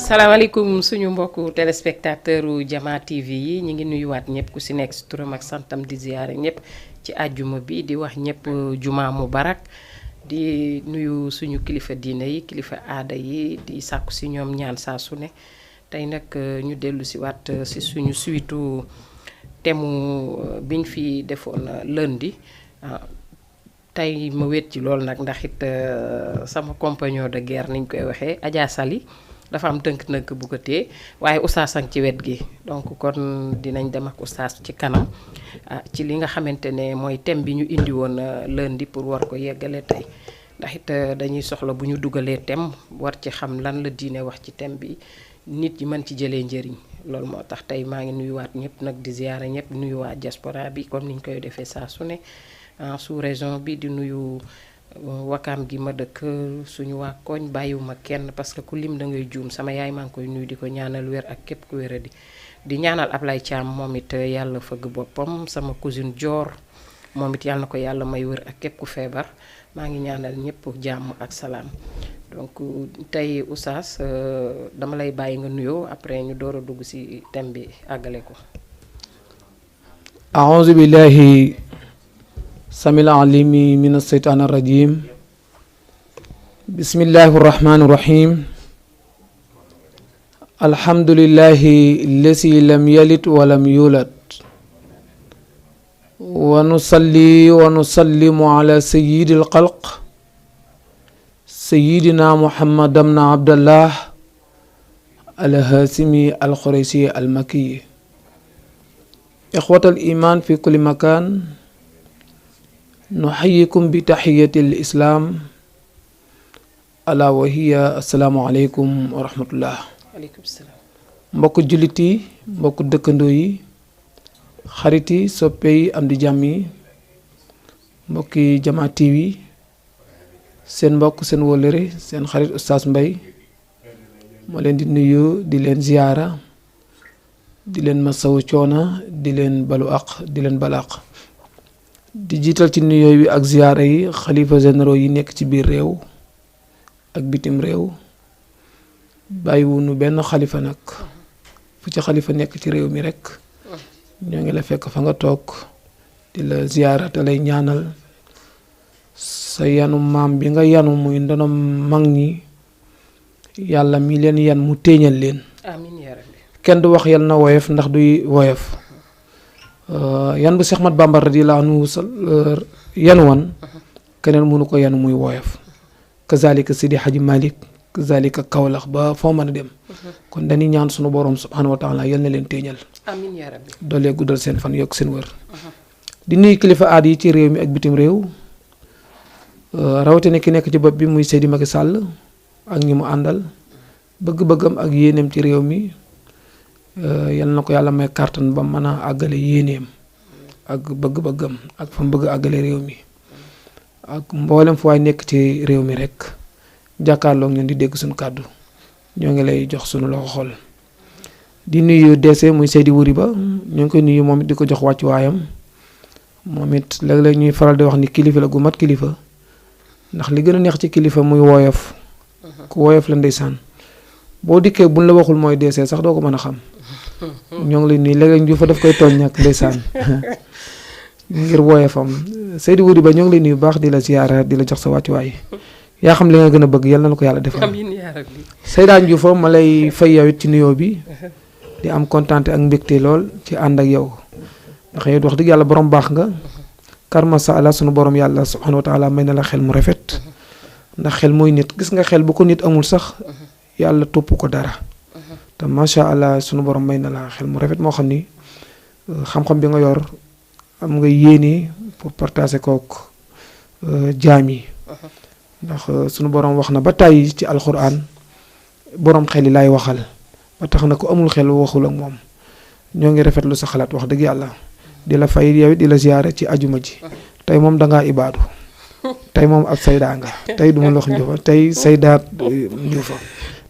salaamaaleykum suñu mbokku téléspectateur u Jama TV yi ñu ngi nuyuwaat ñëpp ku si nekk si turam ak santam di ziyaare ñëpp ci àjjuma bi di wax ñëpp juma mubarak di nuyu suñu kilifa diine yi kilifa aada yi di sàkku si ñoom ñaan saa su ne tey nag ñu dellu si waat si suñu suitu temu biñ fi defoon lundi tey ma wéet ci loolu nag ndax it sama compagnon de guerre niñ koy waxee Adja Sali dafa am tënk-tënk bu ko téye waaye oustaz sang ci wet gi donc kon dinañ dem ak oustaz ci kanam ci li nga xamante ne mooy thème bi ñu indi woon lundi pour war ko yeggale tey ndax it dañuy soxla bu ñu dugalee thème war ci xam lan la diine wax ci thème bi nit ñi mën ci jëlee njëriñ loolu moo tax tey maa ngi nuyuwaat ñëpp nag di ziyaara ñëpp nuyu waa diaspora bi comme niñ koy defee saa su ne sous région bi di nuyu wakaam gi ma dëkk suñu waa koñ bàyyiwuma kenn parce que ku lim da ngay juum sama yaay maa ngi koy nuyu di ko ñaanal wér ak képp ku wéradi di ñaanal Ablaye Thiam moom it yàlla fëgg boppam sama cousine Dior moom it yàlla na ko yàlla may wér ak képp ku feebar maa ngi ñaanal ñëpp jàmm ak salaam donc tey oustaz dama lay bàyyi nga nuyoo après ñu door a dugg ci thème bi àggale ko. a'uuzu billahi samil alimi min asheytaan arrajim bismillahi irrahmani irrahim alhamdulillahi lesi lam yalid walam yulad wa nusalli wa nusallimu ala sayidi alxalq sayidina muhammad ibn abdallah alhasimi alxuraysi almakiyi ixwat aliman fi kulli makan nuxayikum bi taxiyatil islaam ala wa hiya assalaamu aleykum wa rahmatullah. aleykum salaam. mbokk jullit yi mbokk dëkkandoo yi xarit yi soppe yi am di jàmm yi mbokki Jama TV seen mbokk seen wóllëre seen xarit Oustaz Mbaye moo leen di nuyu di leen ziyaara di leen masawu coona di leen balu aq di leen balaq di jiital ci nuyoo bi ak ziyaara yi xalifa généraux yi nekk ci biir réew ak bitim réew bàyyiwunu benn xalifa nag fu ci xalifa nekk ci réew mi rek ñoo ngi la fekk fa nga toog di la ziyaara te lay ñaanal sa yanu maam bi nga yanu muy ndono mag ñi yàlla mi leen yan mu téeñal leen. amiin yaa rabbi. kenn du wax yal na woyof ndax duy woyof yan bu Seex Ahmadu Bamba radiyallaahu anhu yan wan keneen mënu ko yan muy woyof kazalika Sidi Hadji Malick kazalika Kawlax ba foo mën a dem kon dañuy ñaan sunu borom subhanahu wa taala yal na leen téeñal amiin yaa rabbi. doolee guddal seen fan yokk seen wër di nuyu kilifa aada yi ci réew mi ak bitim réew rawatina ki nekk ci bopp bi muy Seydi Macky Sall ak ñi mu àndal bëgg-bëggam ak yéeneem ci réew mi yal na ko yàlla may kàttan ba mën a àggale yéeneem ak bëgg-bëggam ak fa mu bëgg àggale réew mi ak mboolem fu waay nekk ci réew mi rek jàkkaarloog ñun di dégg suñu kàddu ñoo ngi lay jox suñu loxo xol di nuyu DC muy Seydi Wuri Ba ñoo ngi koy nuyu moom it di ko jox wàccu waayam moom it léeg-léeg ñuy faral di wax ni kilifa la gu mat kilifa ndax li gën a neex ci kilifa muy woyof ku woyof la ndeysaan boo dikkee buñ la waxul mooy DC sax doo ko mën a xam ñoo ngi lay nuyu léeg-léeg ñu fa daf koy tooñ nag ndeysaan ngir woyofam Seydi Wuri Ba ñoo ngi lay nuyu bu baax di la ziyaara di la jox sa wàccuwaay yaa xam li nga gën a bëgg yal na la ko yàlla defal. amiin yaa rabbi. Seyda Ndioufo ma lay fay yow it ci nuyoo bi di am kontaante ak mbégte lool ci ànd ak yow ndax yow wax dëgg yàlla borom baax nga karma sa Allah sunu borom yàlla subhanahu wa taala may na la xel mu rafet ndax xel mooy nit gis nga xel bu ko nit amul sax yàlla topp ko dara te macha allah sunu borom may na la xel mu rafet moo xam ni xam-xam bi nga yor am nga yéene pour partager kook jaam yi ndax sunu borom wax na ba tàyyi ci alxuraan borom xel yi laay waxal ba tax na ko amul xel waxul ak moom ñoo ngi rafetlu sa xalaat wax dëgg yàlla di la fay yow di la ziyaare ci ajuma ji tey moom dangaa ibaadu tey moom ab saydaa nga tey duma lox njuufa tey saydaat njuufa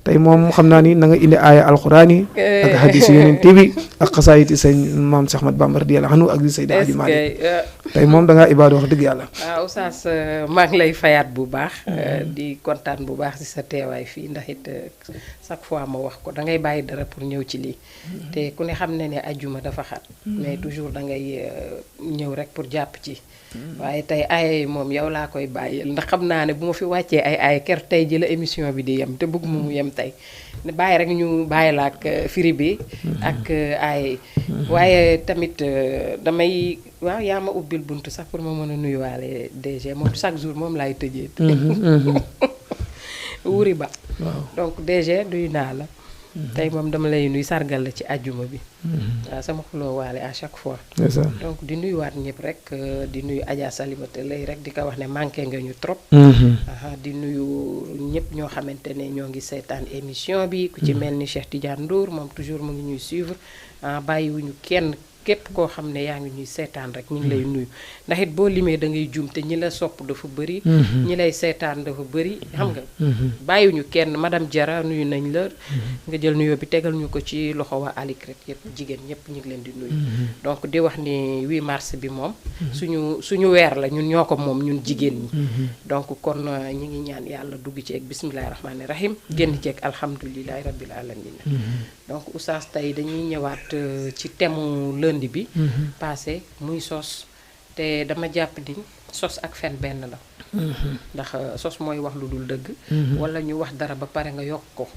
tey moom xam naa ni na nga indi aaya alxuraan yi ak hadis yeneen bi ak xasaayiti sëñ maam Cheikh Ahmad Bamba radiyallahu anhu ak di Seydi Hadji Malick tey moom da ngaa ibaadu wax dëgg yàlla. waaw Oustaz maa ngi lay fayaat bu baax di kontaan bu baax ci sa teewaay fii ndax it chaque fois ma wax ko da ngay bàyyi dara pour ñëw ci lii te ku ne xam ne ne ajjuma dafa xat mais toujours da ngay ñëw rek pour jàpp ci waaye tey ay moom yow laa koy bàyyil ndax xam naa ne bu ma fi wàccee ay ker tey ji la émission bi di yem te bëgg mu yem tey ne bàyyi rek ñu bàyyi la ak firi bi ak ay waaye tamit damay waaw yaa ma ubbil buntu sax pour ma mën a nuyuwaale DG moom chaque jour moom laay tëjee wuri ba donc DG nuyu naa la tey moom dama lay nuyu sargal la ci àjjuma bi waaw sama xuloo waale à chaque fois donc di nuyuwaat ñëpp rek di nuyu Adja Salimata lay rek di ko wax ne manqué nga ñu trop di nuyu ñëpp ñoo xamante ne ñoo ngi seetaan émission bi ku ci mel ni Cheikh Tidiane Ndour moom toujours mu ngi ñuy suivre bàyyiwuñu kenn képp koo xam ne yaa ngi ñuy seetaan rek ñu ngi lay nuyu ndax it boo limee da ngay juum te ñi la sopp dafa bëri ñi lay seetaan dafa bëri xam nga bàyyiwuñu kenn madame Diarra nuyu nañ la nga jël nuyoo bi tegal ñu ko ci loxo waa Alik rek yëpp jigéen ñëpp ñu ngi leen di nuyu donc di wax ni 8 mars bi moom suñu weer la ñun ñoo ko moom ñun jigéen ñi donc kon ñi ngi ñaan yàlla dugg ci ak bismillahi rahmaani rahim génn ci ak alhamdulilahi rabbil alamin donc oustaz tey dañuy ñëwaat ci thème lundi bi passé muy sos te dama jàpp ni sos ak fen benn la ndax sos mooy wax lu dul dëgg wala ñu wax dara ba pare nga yokk ko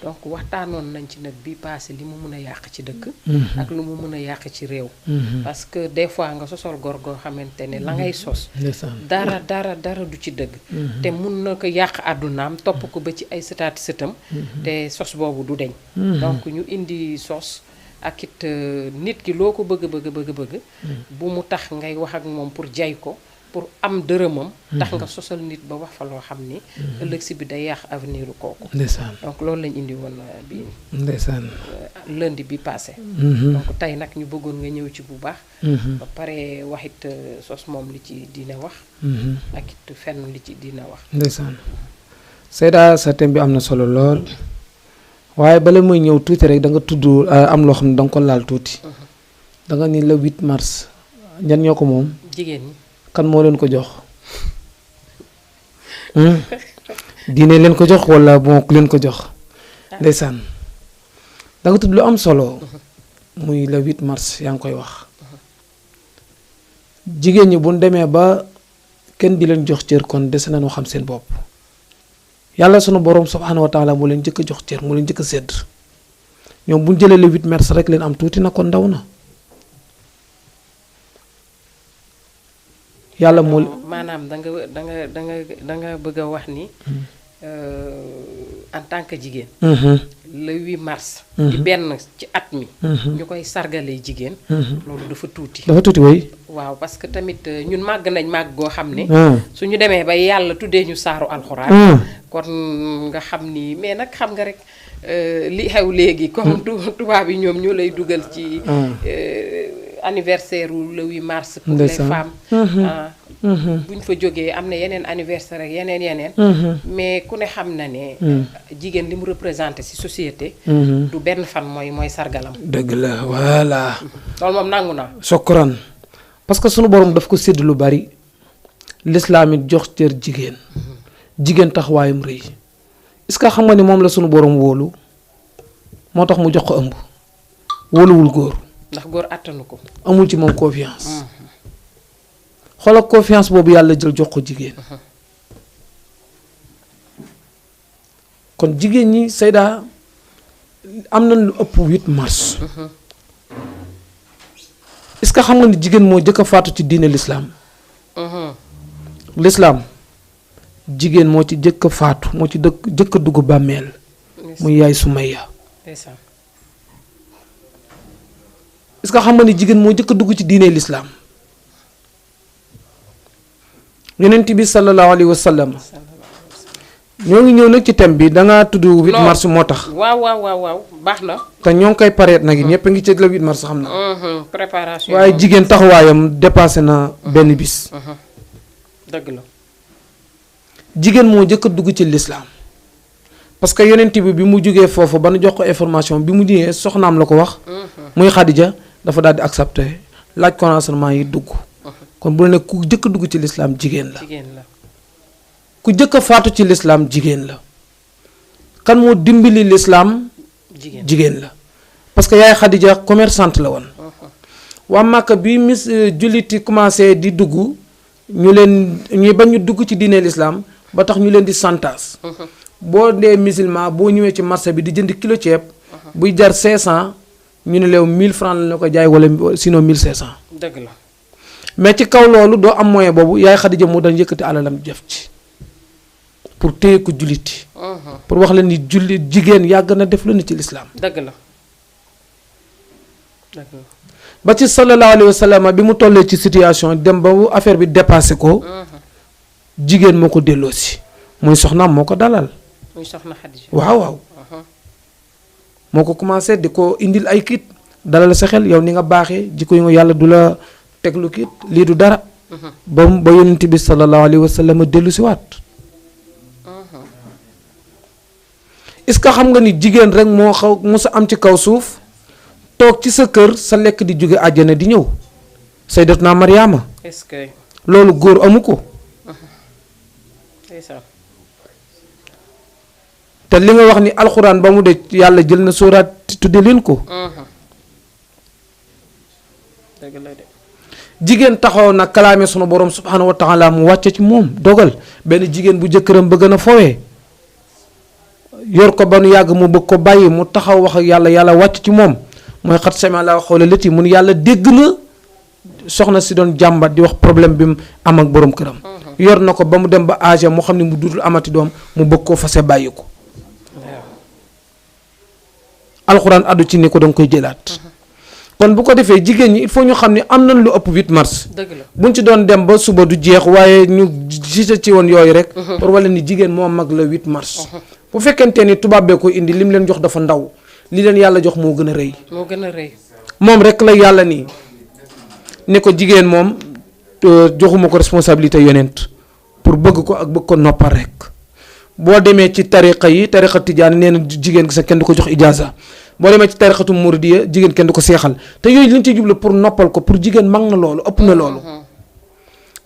donc waxtaanoon nañ ci nag bi passé li mu mën a yàq ci dëkk ak lu mu mën a yàq ci réew parce que des fois nga sosol góor goo xamante ne la ngay sos dara du ci dëgg te mun na ko yàq àddunaam topp ko ba ci ay sëtaati sëtam te sos boobu du deñ donc ñu indi sos ak it nit ki loo ko bëgg bu mu tax ngay wax ak moom pour jay ko pour am dërëmam tax nga sosal nit ba wax fa loo xam ni ëllëg si bi day yàq avenir kooku ndeysaan donc loolu lañ indi woon bi ndeysaan lundi bi passé donc tey nag ñu bëggoon nga ñëw ci bu baax ba pare waxit sos moom li ci dina wax ak it fenn li ci dina wax ndeysaan Seyda sa thème bi am na solo lool waaye bala mooy ñëw tuuti rek da nga tudd am loo xam ne da nga ko laal tuuti da nga ni le 8 mars ñan ñoo ko moom jigéen ñi kan moo leen ko jox diine leen ko jox wala bon ku leen ko jox ndeysaan da nga tudd lu am solo muy le 8 mars yaa ngi koy wax jigéen ñi bu ñu demee ba kenn di leen jox cër kon des nañoo xam seen bopp yàlla sunu borom subhanahu wa taala moo leen njëkk a jox cër moo leen njëkk a sédd ñoom bu ñu jëlee le 8 mars rek leen am tuuti na kon ndaw na yàlla moo maanaam da nga bëgg a wax ni en tant que jigéen le 8 mars di benn ci at mi ñu koy sargalee jigéen loolu dafa tuuti way waaw parce que tamit ñun màgg nañ màgg goo xam ne suñu demee ba yàlla tuddee ñu saaru alxuraan kon nga xam ni mais nag xam nga rek li xew léegi comme tubaab yi ñoom ñoo lay dugal ci anniversaire wu le 8 mars pour les femmes buñ fa jógee am na yeneen anniversaire ak yeneen mais ku ne xam na ne jigéen li mu représenté ci société du benn fan mooy sargalam dëgg la voilà loolu moom nangu naa sokkuraan parce que sunu borom daf ko sédd lu bari l'islam it jox cër jigéen taxawaayam rëy est-ce que xam nga ni moom la sunu borom wóolu moo tax mu jox ko ëmb wóoluwul góor ndax góor àttanu ko amul ci moom confiance xoolal confiance boobu yàlla jël jox ko jigéen kon jigéen ñi Seyda am na lu ëpp 8 mars est-ce que xam nga ni jigéen moo jëkk a faatu ci diine l'islam l'islam jigéen moo ci jëkk a faatu moo ci jëkk a dugg bàmmeel muy yaay Sumayya est-ce que xam nga ni jigéen moo jëkk a dugg ci diine l'islam yonent bi sallallahu alayhi wa sallam ñoo ngi ñëw nag ci thème bi da ngaa tudd 8 mars moo tax. waaw baax na. te ñoo ngi koy pareet nag ñëpp a ngi ci le 8 mars xam na. préparation waaye jigéen taxawaayam dépassé na benn bis. dëgg la. jigéen moo njëkk a dugg ci lislaam parce que yonent bi mu jógee foofu ba nu jox ko information bi mu ñëwee soxnaam la ko wax. muy Xadija dafa daal di accepté laaj consentement yi dugg. kon bu ne ku jëkk dugg ci lislaam jigéen la. ku jëkk a faatu ci lislaam jigéen la. kan moo dimbali lislaam jigéen la. parce que yaay Xadija commerçante la woon. waa Màkka bi julliti commencé di dugg ñu leen ñuy bañ ñu dugg ci diine lislaam ba tax ñu leen di santaas. boo dee musulman boo ñëwee ci marché bi di jënd kilo ceeb. buy jar 500 ñu ne leew 1000 francs la ko jaay wala sinon 1500. dëgg la. mais ci kaw loolu doo am moyen boobu yaay Xadija moo daan yëkkati alalam jëf ci pour téye ko julliti. pour wax leen ni jullit jigéen yàgg na def lu ne ci lislaam. dëgg la. dëgg la. ba ci sallallahu alayhi wa sallam bi mu tollee ci situation dem ba affaire bi dépassé ko. jigéen moo ko delloosi. muy soxnaam moo ko dalal. muy soxna Xadija. waaw waaw. moo ko commencé di ko indil ay kit dalal sa xel yow ni nga baaxee jikko yi nga yàlla du la teglu kit lii du dara. ba yonent bi sallallahu alayhi wa sallam dellu si waat. est-ce que xam nga ni jigéen rek moo xaw musa am ci kaw suuf toog ci sa kër sa lekk di jóge àjjana di ñëw sayyidatuna Mariama. est-ce que. loolu góor amu ko. te li nga wax ni alxuraan ba mu de yàlla jël na sóoraat tudde leen ko. dëgg la de. jigéen taxaw na kalaame sunu borom subhanahu wa taala mu wàcce ci moom dogal benn jigéen bu jëkkëram bëgg na fowee yor ko ba nu yàgg mu bëgg ko bàyyi mu taxaw wax ak yàlla wàcc ci moom mooy xat sema la xoole lët yi mun yàlla dégg na soxna si doon jàmbat di wax problème bi mu am ak borom këram. yor na ko ba mu dem ba âge mu xam ne mu dudul amati doom mu bëgg koo fase bàyyi ko. alxuraan addu ci ni ko danga koy jëlaat. kon bu ko defee jigéen ñi il faut ñu xam ne am nañ lu ëpp 8 mars. dëgg la buñ ci doon dem ba suba du jeex waaye ñu gise ci woon yooyu rek. pour wala ni jigéen moo mag la 8 mars. bu fekkente ni tubaab bee ko indi lim leen jox dafa ndaw li leen yàlla jox moo gën a rëy. moo gën a rëy. moom rek la yàlla nii ne ko jigéen moom joxuma ko responsabilité yonent pour bëgg ko ak bëgg ko noppal rek. boo demee ci tariqa yi tariqa tijaan nee na jigéen gi sax kenn du ko jox ijaaza boo demee ci tariqatu muridiya jigéen kenn du ko seexal te yooyu liñ ci jublu pour noppal ko pour jigéen mag na loolu ëpp na loolu.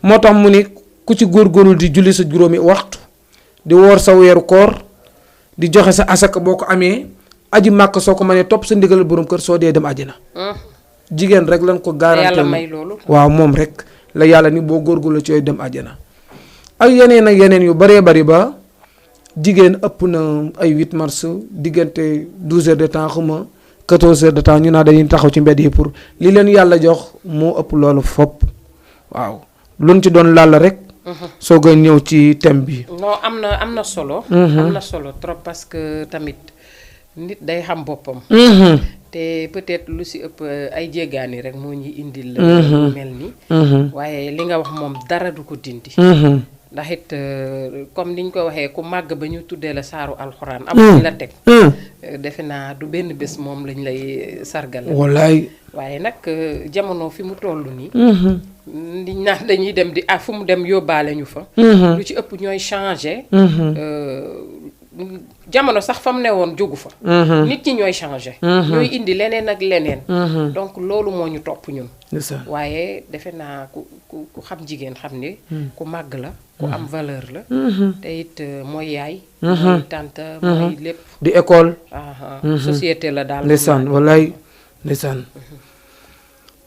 moo tax mu ni ku ci góorgóorlu di julli sa juróomi waxtu di woor sa weeru koor di joxe sa asaka boo ko amee aji màkk soo ko mënee topp sa ndigalal borom kër soo dee dem àjjana. jigéen rek lañ ko garanti yàlla may loolu. waaw moom rek la yàlla ni boo góorgóorlu ci yooyu dem àjjana ak yeneen yu baree bari ba. jigéen ëpp na ay 8 mars diggante 12 heures de temps xuma 14 heures de temps ñu naa dañuy taxaw ci mbedd yi pour li leen yàlla jox moo ëpp loolu fopp waaw luñ ci doon laal rek. soog a ñëw ci thème bi. non am na solo. am na solo trop parce que tamit nit day xam boppam. te peut-être lu si ëpp ay jéggaani rek moo ñuy indil. lu mel ni. waaye li nga wax moom dara du ko dindi. ndax it comme niñ ko waxee ku màgg ba ñu tuddee la saaru alxuraan. am ñu la teg. defe naa du benn bés moom lañ lay sargal. wallaay. waaye nag jamono fi mu toll nii. liñ naan dañuy dem di fu mu dem yóbbaale ñu fa. lu ci ëpp ñooy changé. jamono sax fa mu ne woon jógu fa. nit ñi ñooy changé. ñooy indi leneen ak leneen. donc loolu moo ñu topp ñun. waaye defe naa ku xam jigéen xam ni. ku màgg la ku am valeur la. te it mooy yaay. mooy tante mooy lépp. di école. société la daal. ndeysaan wallaay ndeysaan.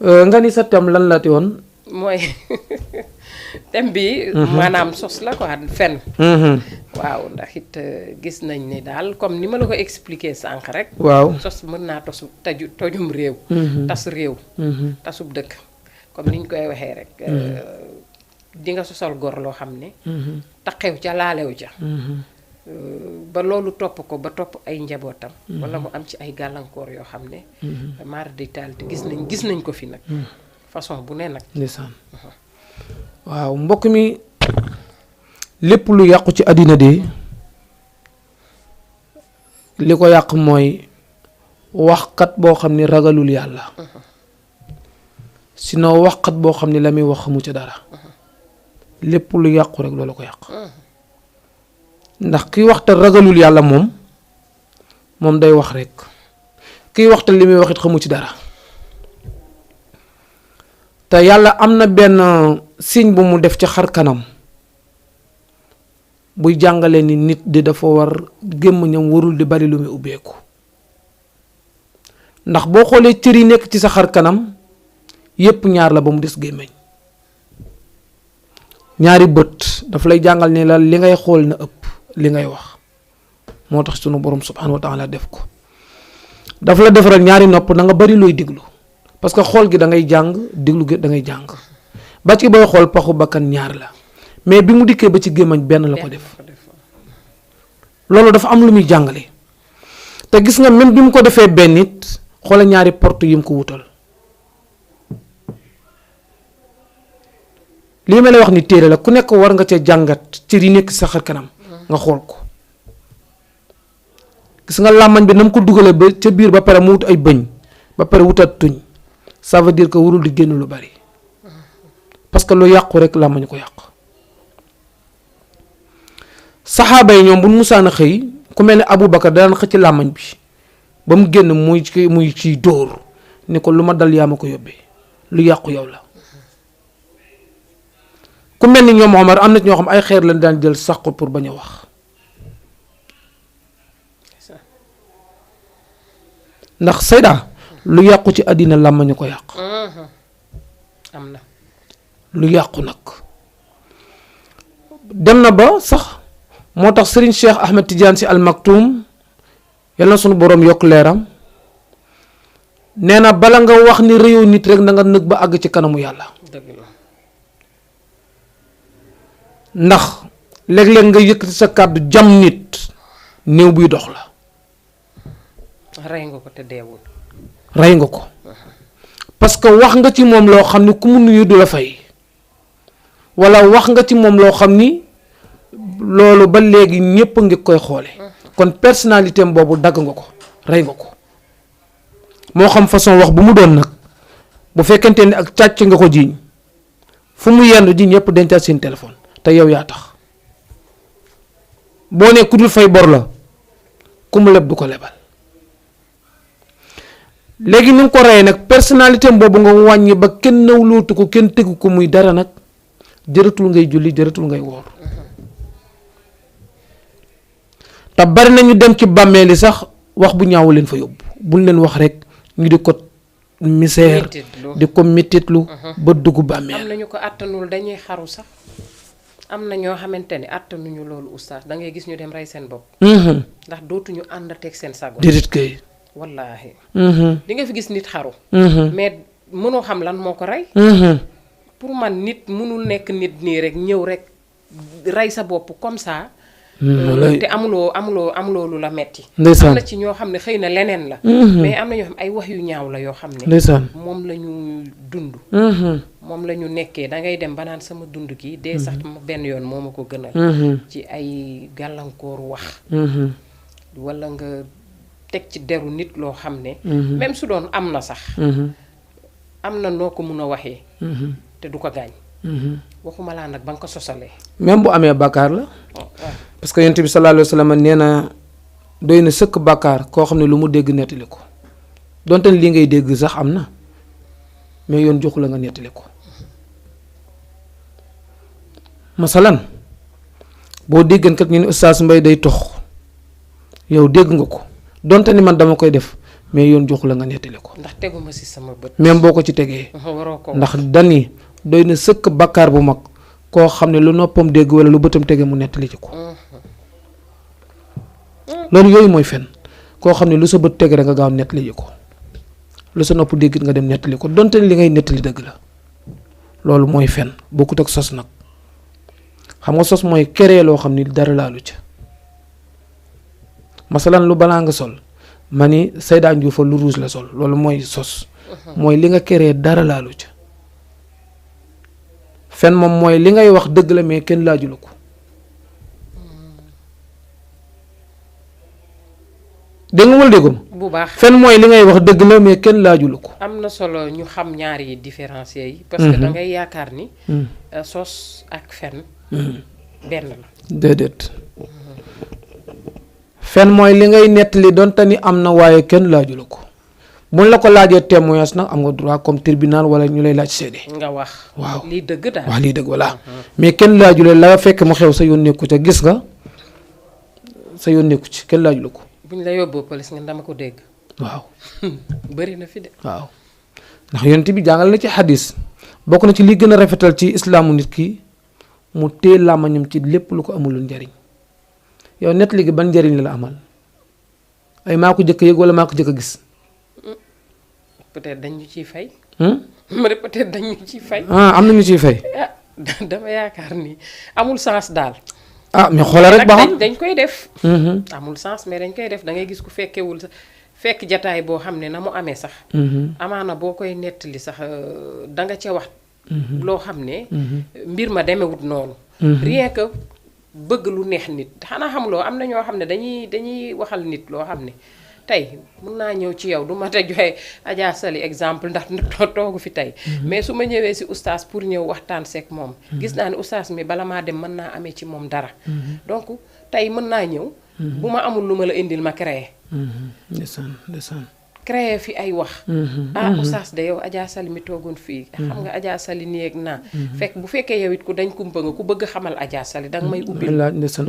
nga ni sa thème lan la ti woon. mooy thème bi. maanaam sos la quoi fen. waaw ndax it gis nañ ni daal comme ni ma la ko expliqué sànq rek. waaw sos mën naa tojum réew. tas réew. tasub dëkk comme ni ñu koy waxee rek. di nga sosal gor loo xam ne. taxew ca laalew ca. ba loolu topp ko ba topp ay njabootam. wala mu am ci ay gàllankoor yoo xam ne. maar di taal te gis nañ ko fi nag. façon bu ne nag. ndeysaan waaw mbokk mi lépp lu yàqu ci àddina de li ko yàq mooy waxkat boo xam ni ragalul yàlla. sinon waxkat boo xam ni la muy wax xamu ca dara. lépp lu yàqu rek loolu ko yàq. ndax ki waxta ragalul yàlla moom moom day wax rek kiy waxta li muy wax it xamu ci dara te yàlla am na benn signe bu mu def ci xar kanam buy jàngale ni nit di dafa war gémmiñam warul di bari lu muy ubbeeku ndax boo xoolee cër yi nekk ci sa xar kanam yépp ñaar la ba mu des gémmiñ ñaari bët daf lay jàngal ni la li ngay xool na ëpp li ngay wax moo tax sunu borom subhanahu wa taala def ko daf la defaral ñaari nopp da nga bari looy diglu parce que xool gi da ngay jàng diglu gi da ngay jàng ba ci booy xool paxu bakkan ñaar la mais bi mu dikkee ba ci gémmiñ benn la ko def loolu dafa am lu muy jàngale te gis nga même bi mu ko defee benn nit xoola ñaari porte yi mu ko wutal lii ma lay wax ni téere la ku nekk war nga ca jàngat cër yi nekk sa xar kanam nga xool ko gis nga làmmañ bi na mu ko dugalee ba ca biir ba pare mu wut ay bëñ ba pare wutat tuñ ça veut dire que warul di génn lu bari parce que lu yàqu rek làmmañ ko yàq saxaaba yi ñoom bu musaan a xëy ku mel ne Aboubacar daan xëcc làmmañ bi ba mu génn muy ciy dóor ni ko lu ma dal yaa ma ko yóbbee lu yàqu yow la ku mel ni ñoom Omar am na ñoo xam ay xeer lañ daan jël sax ko pour bañ a wax ndax Seyda lu yàqu ci àddina làmmañu ko yàq am na lu yàqu nag dem na ba sax moo tax Serigne Cheikh Ahmed Tidiane Sy Al Maktoum yal na sunu boroom yokk leeram nee na bala nga wax ni réew nit rek na nga nëg ba àgg ci kanamu yàlla dëgg la ndax léeg-léeg nga yëkkati sa kàddu jam nit néew buy dox la rey nga ko te deewul rey nga ko parce que wax nga ci moom loo xam ni ku mu nuyu du la fay walla wax nga ci moom loo xam ni loolu ba léegi ñépp ngi koy xoole kon personnalité am boobu dagg nga ko rey nga ko moo xam façon wax bu mu doon nag bu fekkente ni ak càcc nga ko jiiñ fu mu yendu ji ñépp dencaat seen téléphone te yow yaa tax boo ne ku dul fay bor la ku mu leb du ko lebal léegi ni nga ko reyee nag personnalité am boobu nga wàññi ba kenn nawlootu ko kenn tegu ko muy dara nag jëratul ngay julli jëratul ngay woor te bari nañu dem ci bàmmeeli sax wax bu ñaaw leen fa yóbbu buñ leen wax rek ñu di ko misère di ko mettitlu ba dugg bàmmeel. am nañu ko àttanul dañuy xaru sax am na ñoo xamante ni àttanuñu loolu oustaz da ngay gis ñu dem rey seen bopp. ndax dootuñu àndateeg seen sago. déedéet kay. wallaahi. di nga fi gis nit xaru. mais mënoo xam lan moo ko rey. pour man nit mënul nekk nit nii rek ñëw rek rey sa bopp comme ça. te amuloo lu la metti. ndeysaan am na ci ñoo xam ne xëy na leneen la. mais am na ñoo xam ay wax yu ñaaw la yoo xam ne. ndeysaan moom la ñu dund. moom la ñu nekkee da ngay dem ba naan sama dund gi dee sax benn yoon moo ma ko gënal. ci ay gàllankooru wax. wala nga teg ci deru nit loo xam ne. même su doon am na sax. am na noo ko mun a waxee. te du ko gaañ. waxuma laa nag ba nga ko sosalee. même bu amee bàkkaar la. parce que yonent bi sallallahu alayhi wa sallam nee na doy na sëkk bàkkaar koo xam ne lu mu dégg nettali ko donte lii ngay dégg sax am na mais yoon joxu la nga nettali ko. masalan boo déggan kat ñu ne Oustaz Mbaye day tox yow dégg nga ko donte ni man dama koy def mais yoon joxu la nga nettali ko. ndax teguma ci sama bët. même boo ko ci tegee. waroo ko ndax dani doy na sëkk bàkkaar bu mag koo xam ne lu noppam dégg wala lu bëtam tege mu nettali ci ko. loolu yooyu mooy fen koo xam ne lu sa bët tege rek nga gaaw nettali ji ko lu sa nopp déggit nga dem nettali ko donte li ngay nettali dëgg la loolu mooy fen bokkut ak sos nag xam nga sos mooy keree loo xam ni dara laalu ca masalan lu balaa nga sol ma ni Seyda Ndiouf lu rouge la sol loolu mooy sos mooy li nga keree dara laalu ca fen moom mooy li ngay wax dëgg la mais kenn laajulu ko dégg nga wala dégguma bu baax fen mooy li ngay wax dëgg la mais kenn laajulu ko. am na solo ñu xam ñaar yi différencier yi. parce que da ngay yaakaar ni. sos ak fen benn la. déedéet fen mooy li ngay nettali donte ni am na waaye kenn laaju la ko buñ la ko laajee témoignage nag am nga droit comme tribunal wala ñu lay laaj seede. nga wax. waaw lii dëgg daal. waaw lii dëgg voilà. mais kenn laaju la fekk mu xew sa yoon nekku ca gis nga sa yoon nekku ci kenn laaju la ko. buñ la yóbboo police nga dama ko dégg. waaw. bëri na fi de. waaw ndax yonent bi jàngal na ci xadis bokk na ci li gën a rafetal ci islaamu nit ki mu téye làmmañam ci lépp lu ko amulul njariñ yow net léegi ban njariñ la amal ay maa ko jëkk yëg wala maa ko jëkk a gis. peut-être dañ ñu ciy fay. ma ne peut-être dañ ñu ciy fay. am na ñu ciy fay. dama yaakaar ni amul sens daal. mais xoolal rek ba xam dañ koy def. amul sens mais dañ koy def da ngay gis ku fekkewul sax fekk jataay boo xam ne na mu amee sax. amaana boo koy nettali sax da nga ca wax. loo xam ne. mbir ma demewut noonu. rien que bëgg lu neex nit xanaa xamuloo am na ñoo xam ne dañuy waxal nit loo xam ne tey mun naa ñëw ci yow du ma te joxe Adja Sali exemple ndax toogu fi tey. mais su ma ñëwee si oustaz pour ñëw waxtaan seek moom. gis naa ne oustaz mi bala maa dem mën naa amee ci moom dara. donc tey mën naa ñëw. bu ma amul lu ma la indil ma créé. ndeysaan créé fi ay wax. oustaz de yow Adja Sali mi toogoon fii. xam nga Adja Sali nii ak naa. fekk bu fekkee yow it ku dañ kumpa nga ku bëgg xamal Adja Sali danga may ubbil.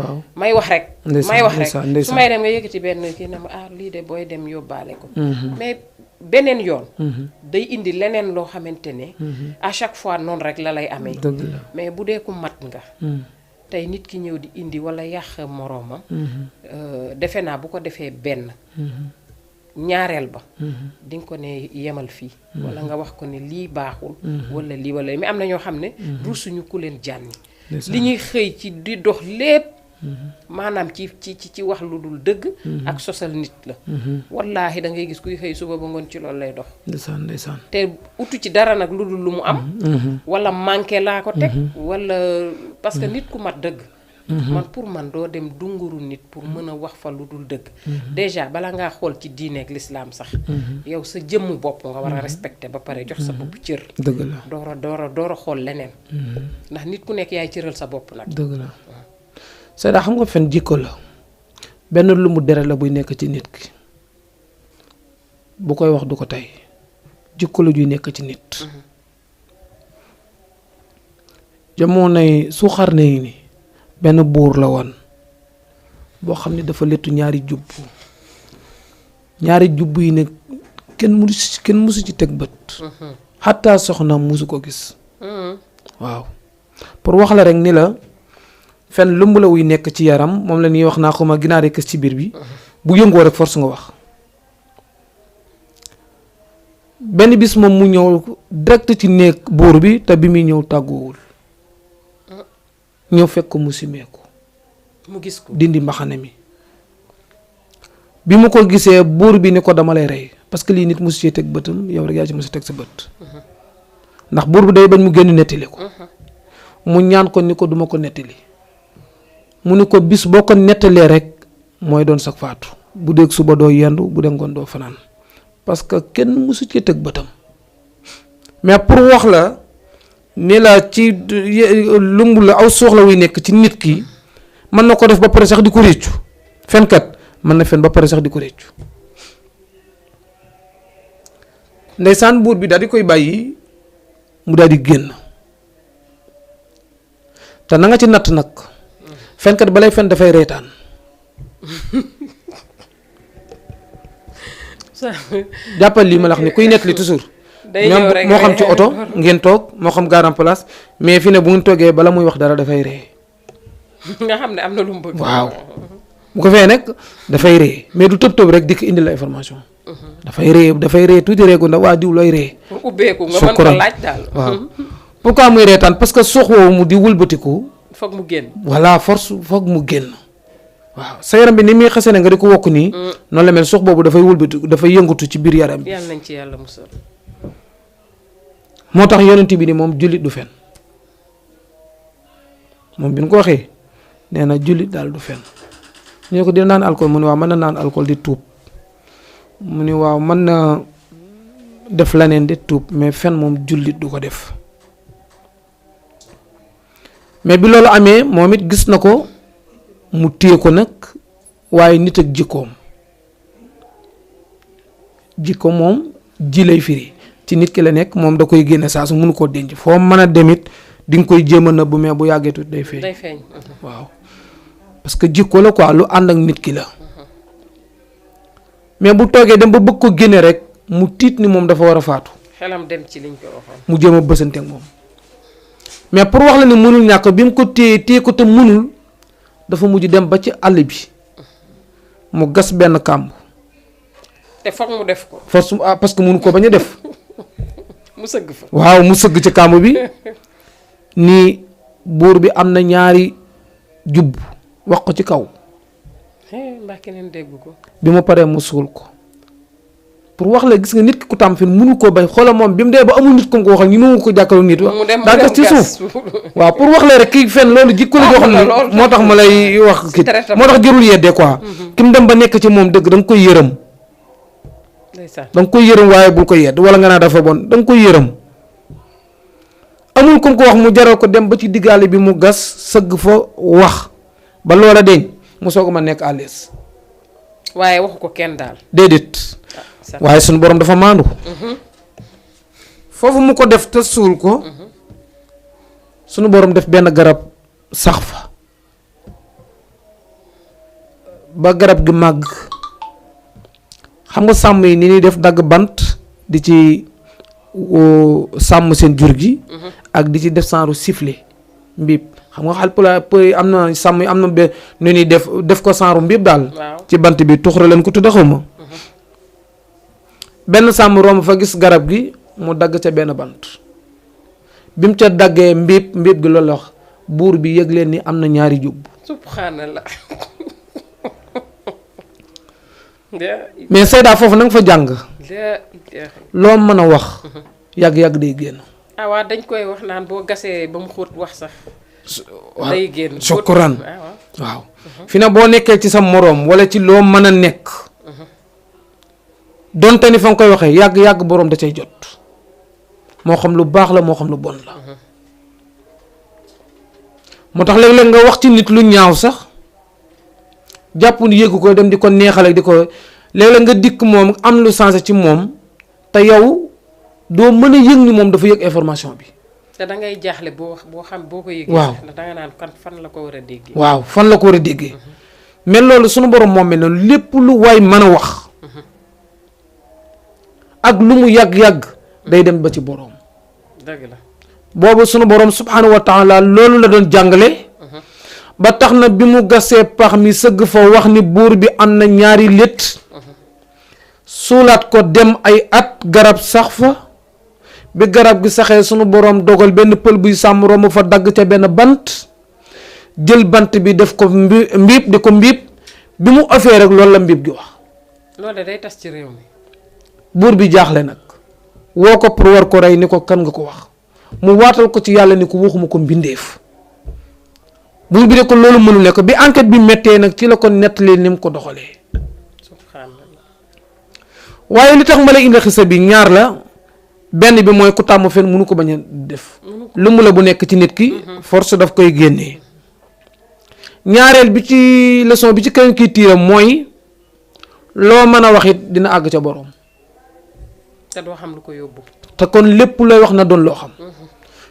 waaw may wax rek. may wax rek ndeysaan su may dem nga yëkkati benn kii ne ma lii de booy dem yóbbaale ko. mais beneen yoon. day indi leneen loo xamante ne. à chaque fois noonu rek la lay amee. dëgg la mais bu dee ku mat nga. tey nit ki ñëw di indi wala yàq moroomam. defe naa bu ko defee benn. ñaareel ba. di nga ko ne yemal fii. wala nga wax ko ne lii baaxul. wala lii wala mais am na ñoo xam ne. rusuñu ku leen jànni. li ñuy xëy ci di dox lépp. maanaam ci wax lu dul dëgg. ak sosal nit la. wallaahi da ngay gis kuy xëy suba ba ngoon ci loolu lay dox. ndeysaan te utu ci dara nag lu dul lu mu am. wala manqué laa ko teg. wala parce que nit ku mat dëgg. man pour man doo dem dunguru nit pour mën a wax fa lu dul dëgg. déjà bala ngaa xool ci diine ak lislaam sax. yow sa jëmmu bopp nga war a respecté ba pare jox sa bopp cër. dëgg la door a xool leneen. ndax nit ku nekk yaay cëral sa bopp nag. dëgg la Seyda xam nga fen jikko la benn lu mu dere la buy nekk ci nit ki bu koy wax du ko tey jikko la juy nekk ci nit. jamonoy su xarne yi ni benn buur la woon boo xam ne dafa lettu ñaari jubb yi ne kenn musu ci teg bët. xataa soxna musu ko gis. waaw pour wax la rek ni la fen lumb la wuy nekk ci yaram moom la ñuy wax naa ko ma ginaar yi kës ci biir bi bu yëngoo rek force nga wax. benn bis moom mu ñëw direct ci néeg buur bi te bi muy ñëw tàggoowul ñëw fekk ko mu simeeku mu gis ko dindi mbaxane mi bi mu ko gisee buur bi ni ko dama lay rey parce que lii nit musu cee teg bëtam yow rek yaa ci musu teg sa bët. ndax buur bi day bañ mu génn nettali ko. mu ñaan ko ni ko duma ko nettali mu ni ko bis boo ko nettalee rek mooy doon sa faatu bu dee suba doo yendu bu dee ngoon doo fanaan parce que kenn musu cee teg bëtam mais pour wax la ni la ci lumb la aw soxla wuy nekk ci nit ki mën na ko def ba pare sax di ko réccu fenkat mën na fen ba pare sax di ko réccu ndeysaan buur bi daal di koy bàyyi mu daal di génn te na nga ci natt nag fenkat balay fen dafay reetaan jàppal lii ma la wax ni kuy nettali toujours ñoom moo xam ci oto ngeen toog moo xam garan place mais fi ne bu ngeen toogee bala muy wax dara dafay ree nga xam ne am na lu mu bëgg. waaw bu ko fee nekk dafay ree mais du tëb la rek dikk indi la information. dafay ree tuuti reegu ndax waa diw looy ree. pour ubbeeku nga mën ko laaj daal. waaw pourquoi muy reetaan parce que sox woowu mu di wëlbatiku. foog mu génn. voilà force foog mu génn. waaw sa yaram bi ni muy xasee ne nga di ko wokk nii. noonu la mel sox boobu dafay wëlbatiku dafay yëngatu ci biir yaram bi. yàlla nañ ci yàlla musal. moo tax yonent bi ni moom jullit du fen moom bi ñu ko waxee nee na jullit daal du fen ñu ne ko dina naan alcool mu ne waaw mën na naan alcool di tuub mu ne waaw mën na def leneen di tuub mais fen moom jullit du ko def mais bi loolu amee moom it gis na ko mu téye ko nag waaye nit ak jikkoom jikko moom ji lay firi ci nit ki la nekk moom da koy génne saa su mënu koo denc foo mën a demit di nga koy jéem a nëbbu mais bu yàggee tuuti day feeñ. waaw parce que jikko la quoi lu ànd ak nit ki la mais bu toogee dem ba bëgg ko génne rek mu tiit ni moom dafa war a faatu. xelam dem ci liñ ko waxoon. mu jéem a bësante ak moom mais pour wax la ne mënul ñàkk bi mu ko téye ko te mënul dafa mujj dem ba ci àll bi mu gas benn kàmb. te foog mu def ko. parce que mënu ko bañ a def. mu sëgg fa. waaw mu sëgg ci kàmb bi nii buur bi am na ñaari jubb wax ko ci kaw. mbaa keneen dégg ko. bi mu paree mu suul ko pour wax la gis nga nit ki ku tàmm fi mënu koo bay xoolal moom bi mu dee ba amul nit ko ko waxal ñu mënu ko jàkkaarloo nit. daa gas ci suuf waaw pour wax la rek kii fenn loolu jikko la joo xam ne moo tax ma lay wax kii moo tax jërul yeddee quoi. ki mu dem ba nekk ci moom dëgg da nga koy yërëm. da nga koy yërëm waaye bul ko yedd wala nga naa dafa bon da nga koy yërëm amul comme ko wax mu jaral ko dem ba ci diggaale bi mu gas sëgg fa wax ba loola deñ mu soog ma nekk à l'aise. waaye waxu ko kenn daal. déedéet waaye suñu borom dafa maandu. foofu mu ko def te suul ko suñu borom def benn garab sax fa ba garab gi màgg. xam nga sàmm yi ni ñuy def dagg bant di ci sàmm seen jur gi ak di ci def saaru sifflet mbiib xam nga xal pula am na sàmm yi am na be nu ñuy def ko saaru mbiib daal ci bant bi tuxura leen ko tudda xaw ma benn sàmm romb fa gis garab gi mu dagg ca benn bant bi mu ca daggee mbiib gi loolu la wax buur bi yëg leen ni am na ñaari jub. subhanallah. mais Seyda foofu na nga fa jàng loo mën a wax yàgg-yàgg day génn. waaw dañ koy wax naan boo gasee ba mu xóot wax sax. day génn sukkuraan waaw. fi na boo nekkee ci sa moroom wala ci loo mën a nekk donte ni fa nga koy waxee yàgg-yàgg boroom da cay jot moo xam lu baax la moo xam lu bon la moo tax léeg-léeg nga wax ci nit lu ñaaw sax. jàpp ni yëgu ko dem di ko neexal ak di ko léeg-léeg nga dikk moom am lu sensé ci moom te yow doo mën a yëg ni moom dafa yëg information bi. te da ngay jaaxle boo xam boo ko yëgee. waaw da nga naan kan fan la ko war a déggee. waaw fan la ko war a déggee. mais loolu sunu borom moom mel noonu lépp lu waay mën a wax. ak lu mu yàgg-yàgg. day dem ba ci borom. dëgg la boobu sunu borom subhanahu wa taala loolu la doon jàngale. ba tax na bi mu gasee pax mi sëgg fa wax ni buur bi am na ñaari létt suulaat ko dem ay at garab sax fa bi garab gi saxee sunu boroom dogal benn pël buy sàmm romb fa dagg ca benn bant jël bant bi def ko mbiib di ko mbiib bi mu ofee rek loolu la mbiib gi wax. loolu day tas ci réew mi. buur bi jaaxle nag woo ko pour war ko rey ni ko kan nga ko wax mu waatal ko ci yàlla ni ko waxuma ko mbindeef. buur bi de ko loolu mënul ne ko bi enquête bi méttee nag ci la ko nettalee ni mu ko doxalee. waaye li tax ma lay indi xisa bi ñaar la benn bi mooy ku tàmm fen mënu ko bañ a def. lu mu la bu nekk ci nit ki. force daf koy génnee. ñaareel bi ci leçon bi ci keneen kiy tiiram mooy loo mën a wax it dina àgg ca borom. te doo xam lu ko yóbbu. te kon lépp looy wax na doon loo xam.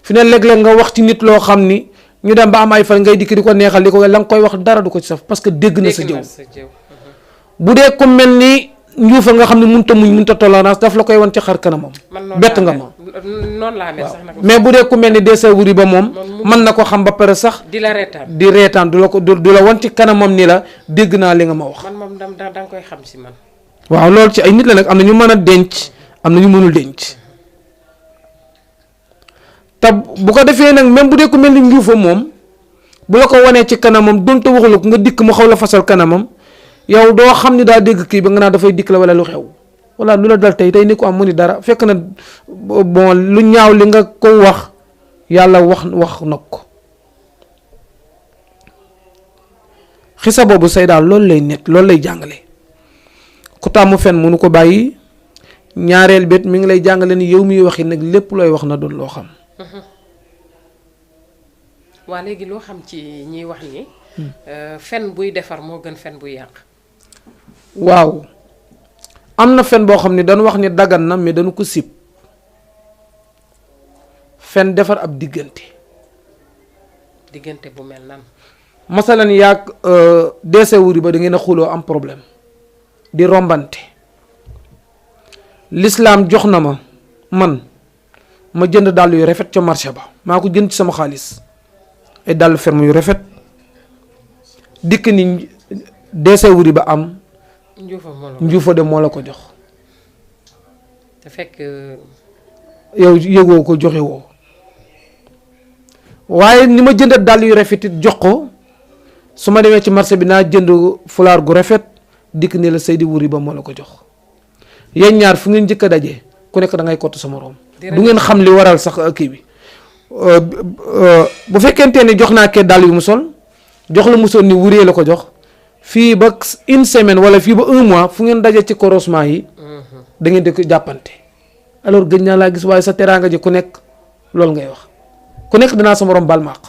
fi ne léeg-léeg nga wax ci nit loo xam ni. ñu dem ba am ay fan ngay dikk di ko neexal di ko la nga koy wax dara du ko ci saf parce que dégg na sa jëw bu dee ku mel ni njuufa nga xam ne mënut a muñ mënut a tolérance daf la koy wan ci xar kanamam. bett nga ma noonu laa mel sax nag mais bu dee ku mel ni desa wuri ba moom mën na ko xam ba pare sax di la reetaan di reetaan du la ko du la wan ci kanamam ni la dégg naa li nga ma wax. man moom da nga koy xam si man. waaw loolu ci ay nit la nag am na ñu mën a denc am na ñu mënul denc. te bu ko defee nag même bu dee ku mel ni njuufa moom bu la ko wanee ci kanamam donte waxula ko nga dikk mu xaw la fasal kanamam yow doo xam ni daa dégg kii ba nga naa dafay dikk la wala lu xew wala lu la dal tey ni ko am mu ni dara fekk na bon lu ñaaw li nga ko wax yàlla wax nag ko xisa boobu say daal loolu lay net loolu lay jàngale ku tàmm fen mënu ko bàyyi ñaareel bet mi ngi lay jàngale ni yow miy waxi nag lépp looy wax na doon loo xam. waa léegi loo xam ci ñiy wax ni fen buy defar moo gën fen buy yàq. waaw am na fen boo xam ne dañu wax ni dagan na mais dañu ko sib fen defar ab diggante diggante bu mel nan. masalan yaag deese wuri ba da ngeen a xuloo am problème di rombante l'islam jox na ma man ma jënd dàll yu rafet ca marché ba maa ko jënd ci sama xaalis ay dàll ferme yu rafet dikk ni deese wuri ba am njuufa de moo la ko jox te fekk yow yëgoo ko joxe woo waaye ni ma jënd dàll yu rafet it jox ko su ma demee ci marché bi naa jënd fulaar gu rafet dikk ni la Seydi wuri ba moo la ko jox yéen ñaar fu ngeen njëkk a daje ku nekk da ngay kott sa moroom du ngeen xam li waral sax kii bi bu fekkente ni jox naa kee dàll yu mu sol jox la mu sol ni wuree la ko jox fii ba une semaine wala fii ba un mois fu ngeen daje ci croisement yi da ngeen di ko jàppante alors gëj naa laa gis waaye sa teraanga ji ku nekk loolu ngay wax ku nekk danaa sa morom baal ma àq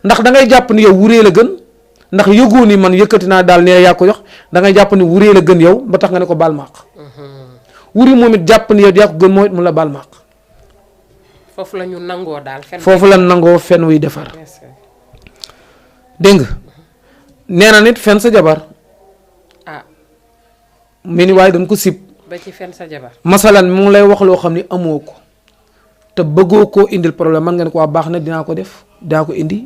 ndax da ngay jàpp ni yow wuree la gën ndax yëgoo ni man yëkkati naa daal ne yaa ko jox da ngay jàpp ni wuree la gën yow ba tax nga ne ko baal ma àq wuri moom it jàpp ni yow yaa ko gën moo it mu la baal ma àq foofu la ñu nangoo daal foofu la nangoo fen wuy defar dégg nga nee na nit fen sa jabar mu ni waaye dañ ko sib ba ci fen sa jabar masalan mu ngi lay wax loo xam ni amoo ko te bëggoo koo indil problème man nga ne ko waa baax na dinaa ko def dinaa ko indi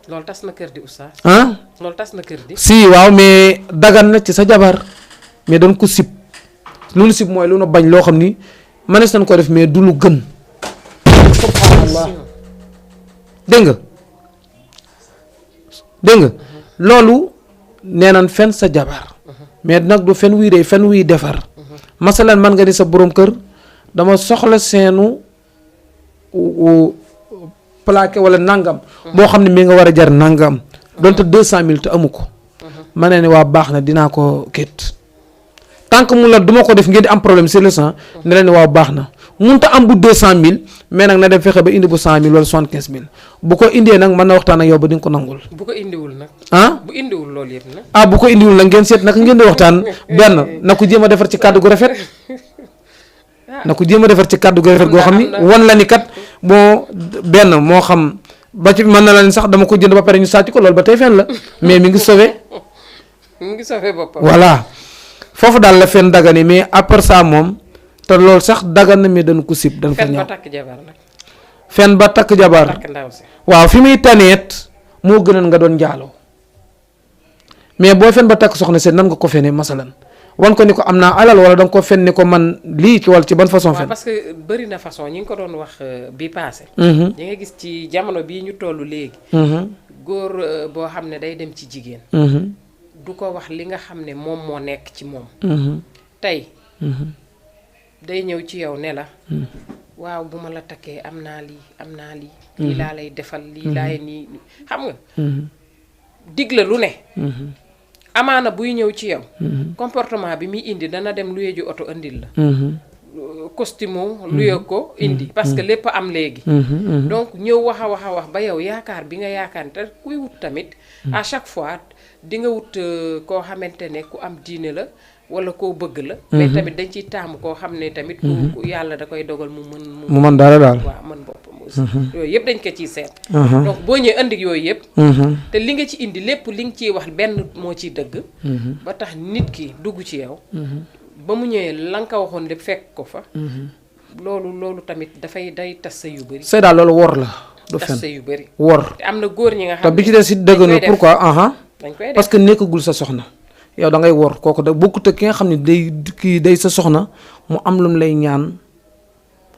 loolu tas na kër di oustaz loolu tas na kër di si waaw mais dagan na ci sa jabar mais dañ ko sib lu nu sib mooy lu nu bañ loo xam ni mënees nañ ko def mais du lu gën subhanallah dégg nga loolu nee nañ fen sa jabar mais nag du fen wuy rey fen wuy defar masalan man nga ni sa borom kër dama soxla seenu plaqué wala nangam boo xam ne mi nga war a jar nangam donte 200 000 te amu ko ma ne waa baax na dinaa ko kit tant que mun la duma ko def ngeen di am problème sur le sang ne leen waaw baax na munta am bu 200 000 mais nag na dem fexe ba indi bu 100 000 wala 75 000 bu ko indee nag mën na waxtaan ak yow ba di nga ko nangul. bu ko indiwul nag. bu indiwul loolu yëpp nag. bu ko indiwul nag ngeen seet naka ngeen di waxtaan benn na ko jéem a defar ci kàddu gu rafet na ko jéem a defar ci kàddu gu rafet goo xam ni wan la ni kat moo benn moo xam ba ci mën na la ni sax dama ko jënd ba pare ñu sàcc ko loolu ba tey fen la mais mi ngi sauvé. mi ngi sauvé boppam. voilà foofu daal la fen dagani mais après ça moom. te loolu sax dagan na mais dañ ko sib dañ ko ñëw fen ba takk jabar nag. fen ba takk jabar takk ndaw si. waaw fi muy taneet moo gënoon nga doon njaaloo mais boo fen ba takk soxna seen nan nga ko fenee masalan wan ko ni ko am naa alal wala da nga ko fen ni ko man lii ci wala ci ban façon fen. parce que bëri na façon ñi ngi ko doon wax bi passé. ñi nga gis ci jamono bii ñu toll léegi. góor boo xam ne day dem ci jigéen. du ko wax li nga xam ne moom moo nekk ci moom. tey. day ñëw ci yow ne la waaw bu ma la takkee am naa lii lii laa lay defal lii laay nii xam nga dig la lu ne amaana buy ñëw ci yow comportement bi muy indi dana dem luye ji oto indil la costume luye ko indi parce que lépp am léegi donc ñëw wax a wax ba yow yaakaar bi nga yaakaar te kuy wut tamit à chaque fois di nga wut koo xamante ne ku am diine la wala koo bëgg la. mais tamit dañ ciy taamu koo xam ne tamit. ku yàlla da koy dogal mu mën dara daal. waaw mën boppam aussi. yooyu yëpp dañ ko ciy seet. donc boo ñëwee indi yooyu yëpp. te li nga ci indi lépp li nga ciy wax benn moo ciy dëgg. ba tax nit ki dugg ci yow. ba mu ñëwee la nga ko waxoon lépp fekk ko fa. loolu tamit day tas sa yu bëri. c'est daal loolu wor la. du fen tas sa yu bëri. wor te am na góor ñi nga xam te bi ci des si dëgg na pourquoi. dañ koy def parce que nekkagul sa soxna. yow da ngay wor kooku da bokkut ak ki nga xam ne day sa soxna mu am lu mu lay ñaan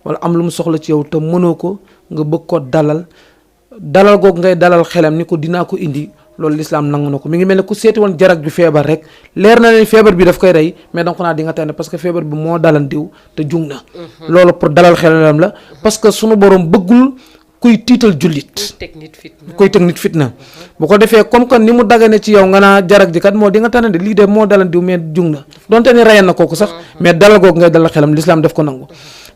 wala am lu mu soxla ci yow te mënoo ko nga bëgg ko dalal googu ngay dalal xelam ni ko dinaa ko indi loolu lislaam nangu na ko mi ngi mel ne ku seeti woon jarag ju feebar rek leer na leen feebar bi daf koy rey mais danga ko naa di nga tane parce que feebar bi moo dalan diw te jug na loolu pour dalal xelam la parce que sunu borom bëggul kuy tiital jullit kuy teg nit fitna bu ko defee comme que ni mu dagane ci yow nga naa jarag ji kat moo di nga tane de lii de moo dalan diw mais jug na donte ni reyan na kooku sax mais dalal googu ngay dalal xelam lislaam daf ko nangu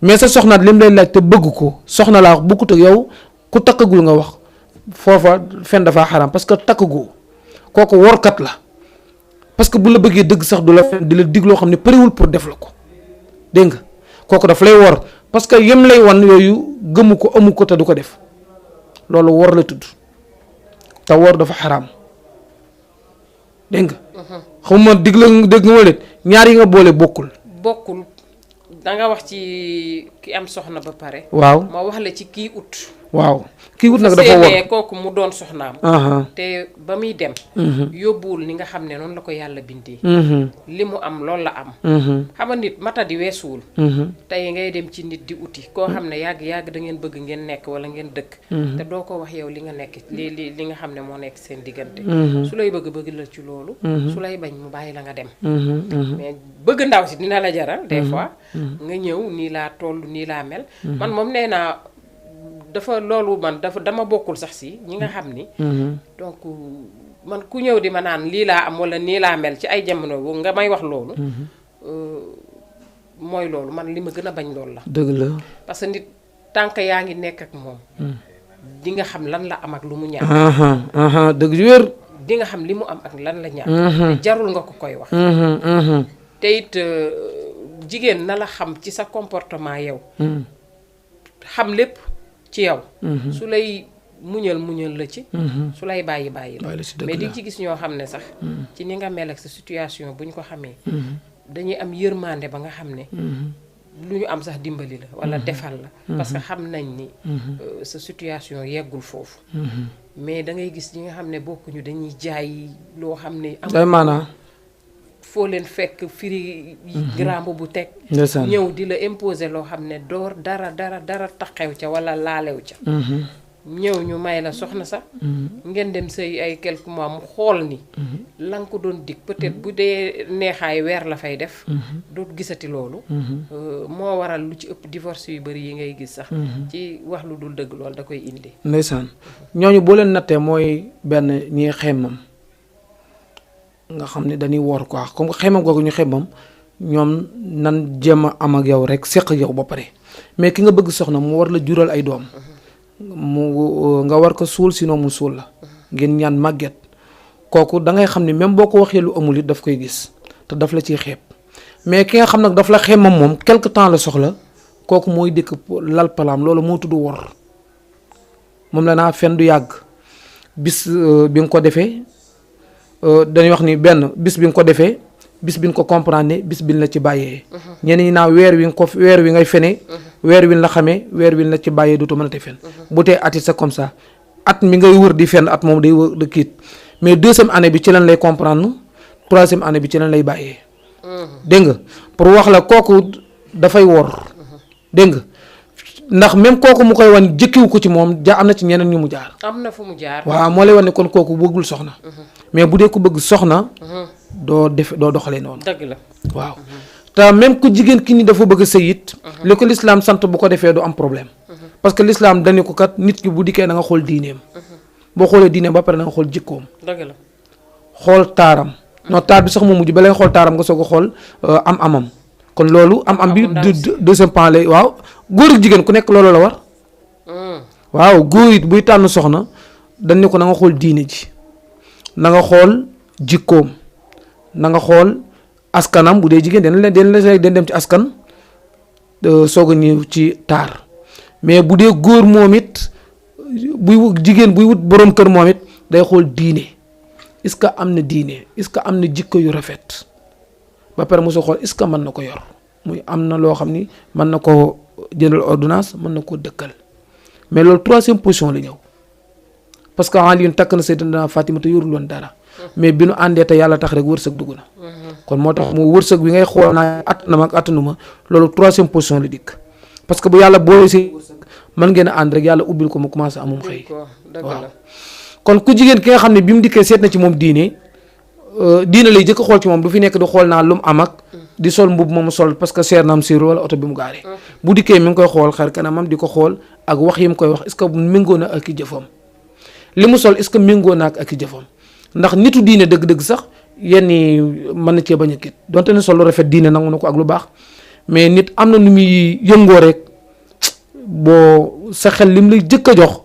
mais sa soxnaat lim lay laaj te bëgg ko soxna laa wax bokkut ak yow ku takkagul nga wax foofa fen dafa xaraam parce que takk goo kooku workat la parce que bu la bëggee dëgg sax du la fen di la dig loo xam ne përiwul pour def la ko dégg nga kooku daf lay wor parce que yem lay wan yooyu gëmu ko amu ko te du ko def loolu wor la tudd te wor dafa xaraam dégg nga xawma dig la dégg nga wala ñaar yi nga boole bokkul danga wax ci ki am soxna ba pare waaw ma wax la ci kii ut waaw kii wut nag dafa wor kooku mu doon soxnaam te ba muy dem yóbbuwul ni nga xam ne noonu la ko yàlla bindee li mu am loolu la am xam nga nit mata di weesuwul tey ngay dem ci nit di uti koo xam ne yàgg da ngeen bëgg ngeen nekk wala ngeen dëkk te doo ko wax yow li nga nekk li nga xam ne moo nekk seen diggante su lay bëgg la ci loolu su lay bañ mu bàyyi la nga dem mais bëgg ndaw si dina la jaral des fois nga ñëw nii laa toll nii laa mel man moom nee naa dafa loolu man dama bokkul sax si ñi nga xam ni donc man ku ñëw di ma naan lii laa am wala nii laa mel ci ay jamono nga may wax loolu mooy loolu man li ma gën a bañ loolu la dëgg la parce que nit tànk yaa ngi nekk ak moom di nga xam lan la am ak lu mu ñàkk dëgg ju wér di nga xam li mu am ak lan la ñàkk te jarul nga ko koy wax te it jigéen na la xam ci sa comportement yow xam lépp ci yow su lay muñal la ci su lay bàyyi la mais di ci gis ñoo xam ne sax ci ni nga mel ak sa situation bu ñu ko xamee dañuy am yërmande ba nga xam ne lu ñu am sax dimbali la wala defal la parce que xam nañ ni sa situation yeggul foofu mais da ngay gis ñi nga xam ne bokkuñu dañuy jaay loo xam ne am maanaa foo leen fekk firi grand bu teg ñëw di la imposer loo xam ne door dara taxew ca wala laalew ca ñëw ñu may la soxna sax ngeen dem sëy ay quelques mois mu xool ni la nga ko doon dig peut-être bu dee neexaay weer la fay def dootu gisati loolu moo waral lu ci ëpp divorce yu bari yi ngay gis sax ci wax lu dul dëgg loolu da koy indi ndeysaan ñooñu boo leen nattee mooy benn ñi xemmam nga xam ne dañuy woor quoi comme xemmam googu ñu xemmam ñoom nan jéem a am ak yow rek seq ak yow ba pare mais ki nga bëgg soxna mu war la jural ay doom mu nga war ko suul sinon mu suul la ngeen ñaan màgget kooku da ngay xam ne même boo ko waxee lu amul it daf koy gis te daf la ciy xeeb mais ki nga xam nag daf la xemmam moom quelque temps la soxla kooku mooy dëkk lal palaam loolu moo tudd wor moom la naa fen du yàgg bis bi nga ko defee dañuy wax ni benn bis bi nga ko defee bis bi nga ko comprendre bis bi la ci bàyyee ñenn ñi naa weer wi ngay fene weer wi la xamee weer wi la ci bàyyee dootoo mën a te fen bu tee at it c'est comme ça at mi ngay wër di fen at moom day wër de kiit mais deuxième année bi ci lan lay comprendre troisième année bi ci lan lay bàyyee dégg nga pour wax la kooku dafay wor dégg nga ndax même kooku mu koy wan jëkkiwu ko ci moom am na ci ñeneen ñu mu jaar am na fu mu jaar waaw moo lay wan ne kon kooku bëggul soxna mais bu dee ku bëgg soxna doo doxalee noonu dëgg la waaw te même ku jigéen ki ni dafa bëgg a sëy it li ko lislaam sant bu ko defee du am problème parce que lislaam dañu ko kat nit ki bu dikkee da nga xool diineem boo xoolee diineem ba pare da nga xool jikkoom dëgg la xool taaram non taar bi sax mu mujj ba lay xool taaram nga soog a xool amam kon loolu am bi deuxième point lay waaw góor ak jigéen ku nekk loolu la war waaw góor it buy tànn soxna dañ ne ko na nga xool diine ji na nga xool jikkoom na nga xool askanam bu dee jigéen den dem ci askan soog a ñëw ci taar mais bu dee góor moom it buy jigéen buy wut boroom kër moom it day xool diine est-ce que am na diine est-ce que am na jikko yu rafet ba pare mosoo xool est-ce que mën na ko yor muy am na loo xam ni mën na koo jëndal ordonnance mën na koo dëkkal mais loolu troisième position la ñëw parce que Alioune takk na Seydina Fatima te yorul woon dara mais bi nu àndee te yàlla tax rek wërsëg dugg na kon moo tax mu wërsëg bi ngay xool naa attana ma ak attanu ma loolu troisième position la dikk parce que bu yàlla boolee si wërsëg mën ngeen a ànd rek yàlla ubbil ko mu commencé amum xëy waaw kon ku jigéen ki nga xam ne bi mu dikkee seet na ci moom diine lay jëkk xool ci moom du fi nekk di xool naa lu mu am ak di sol mbub moomu sol parce que seer na am siiru wala oto bi mu gaaree bu dikkee mi ngi koy xool xar kanamam di ko xool ak wax yi mu koy wax est-ce que méngoo na ak i jëfam li mu sol est-ce que méngoo na ak i jëfam ndax nitu diine dëgg-dëgg sax yenn yi mën na cee bañ a kit donte ne sol lu rafet diine nangu na ko ak lu baax mais nit am na nu muy yëngoo rek boo sa xel lim lay jëkk a jox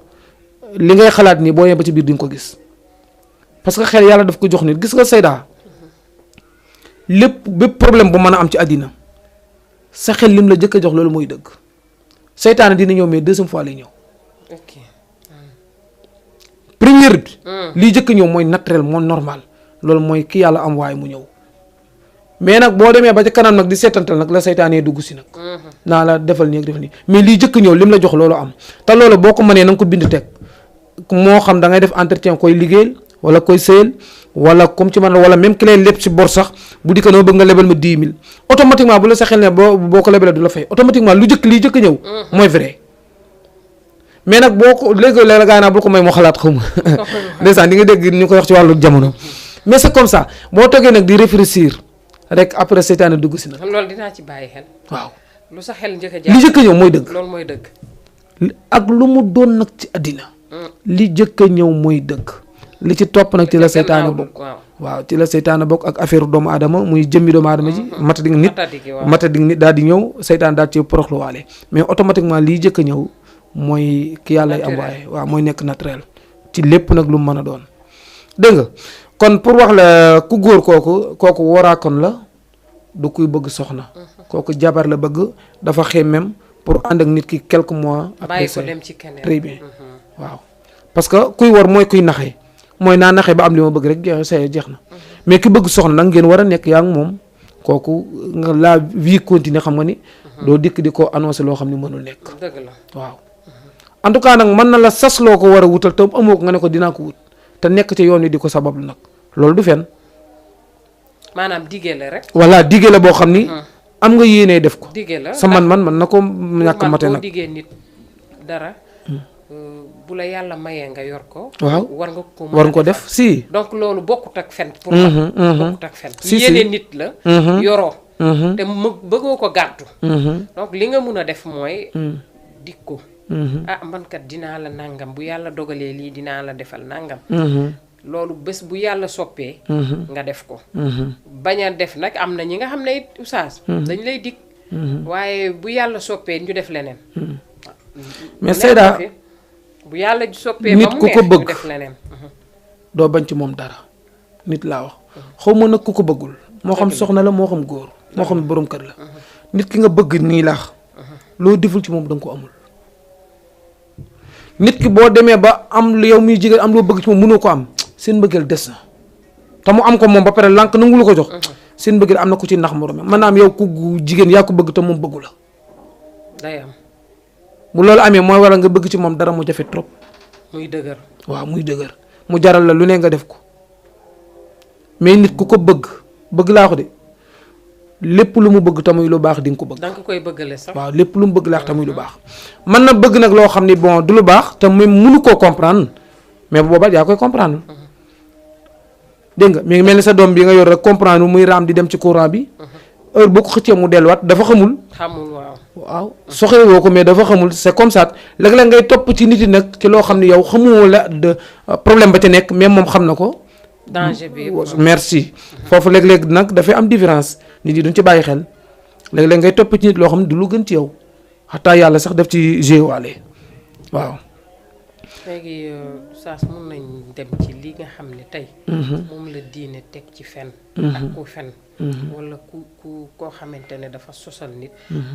li ngay xalaat nii boo yee ba ci biir di nga ko gis parce que xel yàlla daf ko jox nit gis nga Seyda bépp problème bu mën a am ci àddina sa xel lim la jëkk a jox loolu mooy dëgg seytaane dina ñëw mais deuxième fois lay ñëw. ok. première bi. liy jëkk ñëw mooy naturel moo normal loolu mooy ki yàlla am waaye mu ñëw mais nag boo demee ba ca kanam nag di seetantal nag la seytaanee dugg si nag. naa la defal nii ak defal nii mais liy jëkk ñëw lim la jox loolu am te loolu boo ko mënee na nga ko bind teg moo xam da ngay def entretien koy liggéeyal wala koy sëyal wala comme ci man la wala même ki lay leb si bor sax bu di ko noo bëgg nga lebal ma 10 000 automatiquement bu la sa xel ne boo ko lebalee du la fay automatiquement liy jëkk ñëw. mooy vrai. mais nag boo ko léegi-léeg la gaa naa bul ko may moo xalaat xaw ma ndeysaan di nga dégg ñu koy wax ci wàllu jamono mais c'est comme ça boo toggee nag di réfléchir rek après seytaane dugg si nag. loolu dinaa ci bàyyi xel. waaw lu sa xel njëkk a li jëkk ñëw mooy dëgg. loolu mooy dëgg. ak lu mu doon nag ci àddina. li jëkk a ñëw mooy dëgg. li ci topp nag ci la seytaane bokk. waaw ci la seytaane bokk ak affaire doomu aadama muy jëmmi doomu aadama ji. matadik nit daal di ñëw seytaane daal ci poroxluwaale mais automatiquement liy jëkk a ñëw. mooy ki yàlla am waaye waaw mooy nekk naturel ci lépp nag lu mu mën a doon dégg nga kon pour wax la ku góor kooku waraakoon la du kuy bëgg soxna kooku jabar la bëgg dafa xemmem pour ànd ak nit ki quelques mois après bàyyi ko dem ci keneen très bien waaw parce que kuy war mooy kuy naxee mooy naa naxee ba am li ma bëgg rek jeex na mais ki bëgg soxna nag ngeen war a nekk yaa ngi moom kooku nga la vie continue xam nga ni doo dikk di ko annoncé loo xam ni mënul nekk dëgg la waaw en tout cas nag mën na la sas loo ko war a wutal te amoo ko nga ne ko dinaa ko wut te nekk ci yoon wi di ko sabablu nag loolu du fen maanaam diggee la rek. voilà diggee la boo xam ni. am nga yéenee def ko. diggee la sa man mën na ko ñàkk mate nag boo diggee nit dara. bu la yàlla mayee nga yor ko. waaw war nga ko def si. donc loolu bokkut ak fen. pour bokkut ak fen. si yéene nit la. yoroo. te bëggoo ko gàttu. Mhm. donc li nga mun a def mooy. dik ko. ah man kat dinaa la nangam bu yàlla dogalee lii dinaa la defal nangam. loolu bés bu yàlla soppee. nga def ko. bañ a def nag am na ñi nga xam ne it oustaz. dañ lay dik. waaye bu yàlla soppee ñu def leneen. mais Seyda bu yàlla soppee nit ba mu ku ko neex bëgg ñu def leneen. doo bañ ci moom dara nit laa wax xaw ma nag ku ko bëggul moo xam soxna la moo xam góor moo xam borom kër la nit ki nga bëgg nii laax loo deful ci moom da nga ko amul. nit ki boo demee ba am lu yow muy jigéen am loo bëgg ci moom mënoo ko am seen mbëggeel des na te mu am ko moom ba pare lànk nangu lu ko jox seen mbëggeel am na ku ci nax moroom maanaam yow ku jigéen yaa ko bëgg te moom bëggu la. day am. bu loolu amee mooy waral nga bëgg ci moom dara mu jafe trop. muy dëgër. waaw muy dëgër mu jaral la lu ne nga def ko mais nit ku ko bëgg laa ko de lépp lu mu bëgg tamuy lu baax di nga ko bëgg. da nga koy bëggale sax. waaw lépp lu mu bëgg laax tamuy lu baax man na bëgg nag loo xam ni bon du lu baax te même mënu koo comprendre mais bu boobaa yaa koy comprendre. dégg nga mi ngi mel ni sa doom bi nga yor rek comprendre muy raam di dem ci courant bi. heure boo ko xëccee mu delluwaat dafa xamul. waaw soxee woo ko mais dafa xamul c'est comme ça léeg-léeg ngay topp ci nit yi nag ci loo xam ne yow xamoo la de problème ba ca nekk même moom xam na ko. danger bi merci. foofu léeg-léeg nag dafay am différence nit yi duñ ci bàyyi xel léeg-léeg ngay topp ci nit loo xam ne du lu gën ci yow xataa yàlla sax def ci géewaale waaw. léegi saas mun nañ dem ci li nga xam ne tey. moom la diine teg ci fen. ak ku fen. wala ku koo xamante ne dafa sosal nit.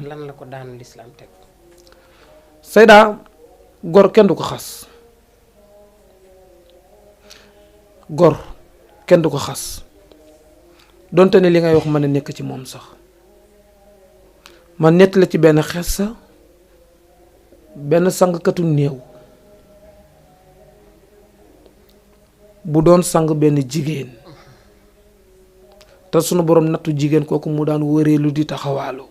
lan la ko daanu lislaam teg. Seyda gor kenn du ko xas gor kenn du ko xas donte ne li ngay wax mën a nekk ci moom sax man nett la ci benn xes sa benn sangkatu néew bu doon sang benn jigéen te sunu borom nattu jigéen kooku mu daan wëreelu di taxawaalu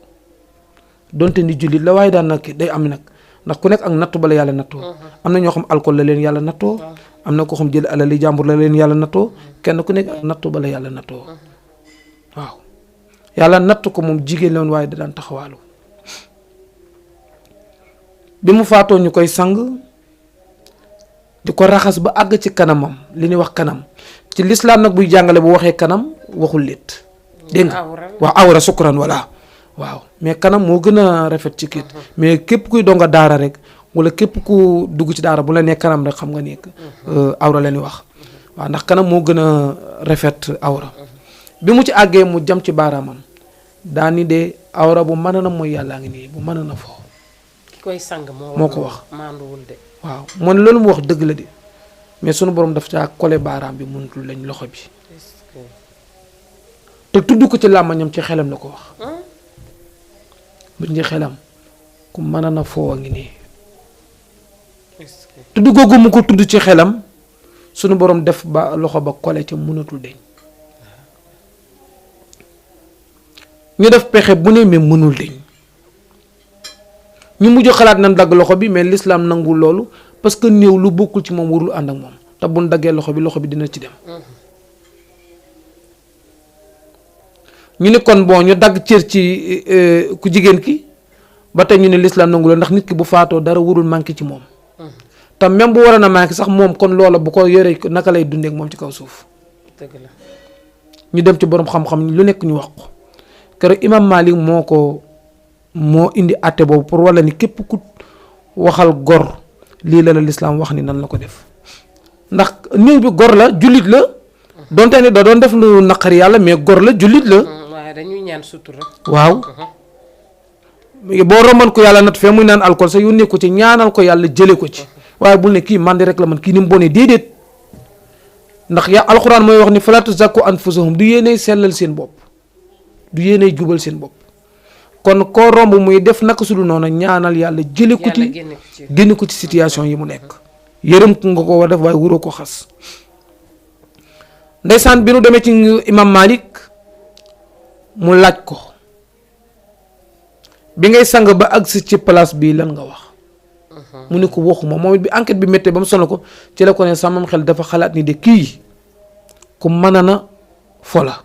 donte ni jullit la waaye daan nag day am nag ndax ku nekk ak nattu bala yàlla nattoo am na ñoo xam alcool la leen yàlla nattoo am na ko xam jël alali jàmbur la leen yàlla nattoo kenn ku nekk ak nattu bala yàlla nattoo waaw yàlla nattu ko moom jigéen la woon waaye da daan taxawaalu bi mu faatoo ñu koy sang di ko raxas ba àgg ci kanamam li ñuy wax kanam ci lislaam nag buy jàngale bu waxee kanam waxul létt dégg nga waaw awra sukkuran voilà waaw mais kanam moo gën a rafet ci kit mais képp kuy donga daara rek wala képp ku dugg ci daara bu la nee kanam rek xam nga ni awra la ñuy wax waaw ndax kanam moo gën a rafet awra bi mu ci àggee mu jam ci baaraamam daani de awra bu mën na mooy yàllaa ngi nii bu mën na foo ki koy sang moo ko wax maanduwul de. waaw moo ne loolu mu wax dëgg la de mais sunu borom daf caa kole baaraam bi mënutul lañ loxo bi te tudd ko ci làmmañam ci xelam la ko wax bu ci xelam ku mën na foo a ngi nii tudd googu mu ko tudd ci xelam sunu borom def ba loxo ba kole ca mënatul deñ ñu def pexe bu ne mais mënul deñ ñu mujj xalaat nañ dagg loxo bi mais l'islam nangul loolu parce que néew lu bokkul ci moom warul ànd ak moom te buñ daggee loxo bi dina ci dem ñu ne kon bon ñu dagg cër ci ku jigéen ki ba tey ñu ne l'islam nangul ndax nit ki bu faatoo dara warul manqué ci moom te même bu waroon a manqué sax moom kon loola bu ko yoree naka lay dundee ak moom ci kaw suuf dëgg la ñu dem ci borom xam-xam lu nekk ñu wax ko keroog imam Malik moo indi àtte boobu pour wala ni képp ku waxal gor lii la lislaam wax ni nan la ko def ndax néew bi gor la jullit la donte ne da doon def lu naqari yàlla mais gor la jullit la waaye dañuy ñaan sutura waaw boo romban ko yàlla nat fee muy naan alcool sax yónnee ko ci ñaanal ko yàlla jële ko ci waaye bul ne kii mandi rek la man kii ni mu bonee déedéet ndax alxuraan mooy wax ni falaa tuzakku anfusahum du yéenay sellal seen bopp du yéenay jubal seen bopp kon koo romb muy def naka su dul noonu ñaanal yàlla jële ko ci génne ko ci situation yi mu nekk yërëm ko nga ko war def waaye wuroo ko xas ndeysaan bi nu demee ci imam Malik mu laaj ko bi ngay sang ba agsi ci place bi lan nga wax mu ne ko waxuma moom it bi enquête bi méttee ba mu sonal ko ci la ko ne samam xel dafa xalaat ni de kii ku mën na fola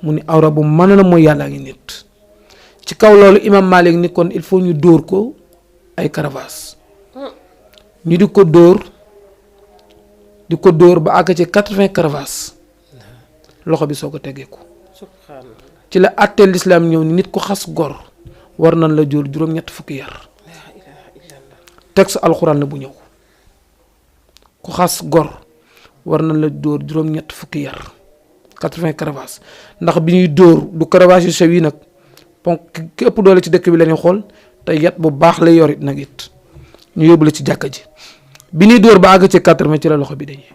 mu ni awra bu mën na mooy yàllaa ngi nit ci kaw loolu imam Malik ni kon il faut ñu dóor ko ay caravas ñu di ko dóor ba àgg ci 80 caravas loxo bi soo ko tegeeku ci la àttee lislaam ñëw ni nit ku xas gor war nañ la jóor juróom-ñett fukki yar texte alxuraan la bu ñëw ku xas gor war nañ la dóor juróom-ñett fukki yar 80 caravas ndax bi ñuy dóor du caravas yu sew yi nag donc ki ëpp doole ci dëkk bi la ñuy xool te yat bu baax lay yor it nag it ñu yóbbu la ci jàkka ji bi ñuy dóor ba àgg ci 80 ci la loxo bi dañuy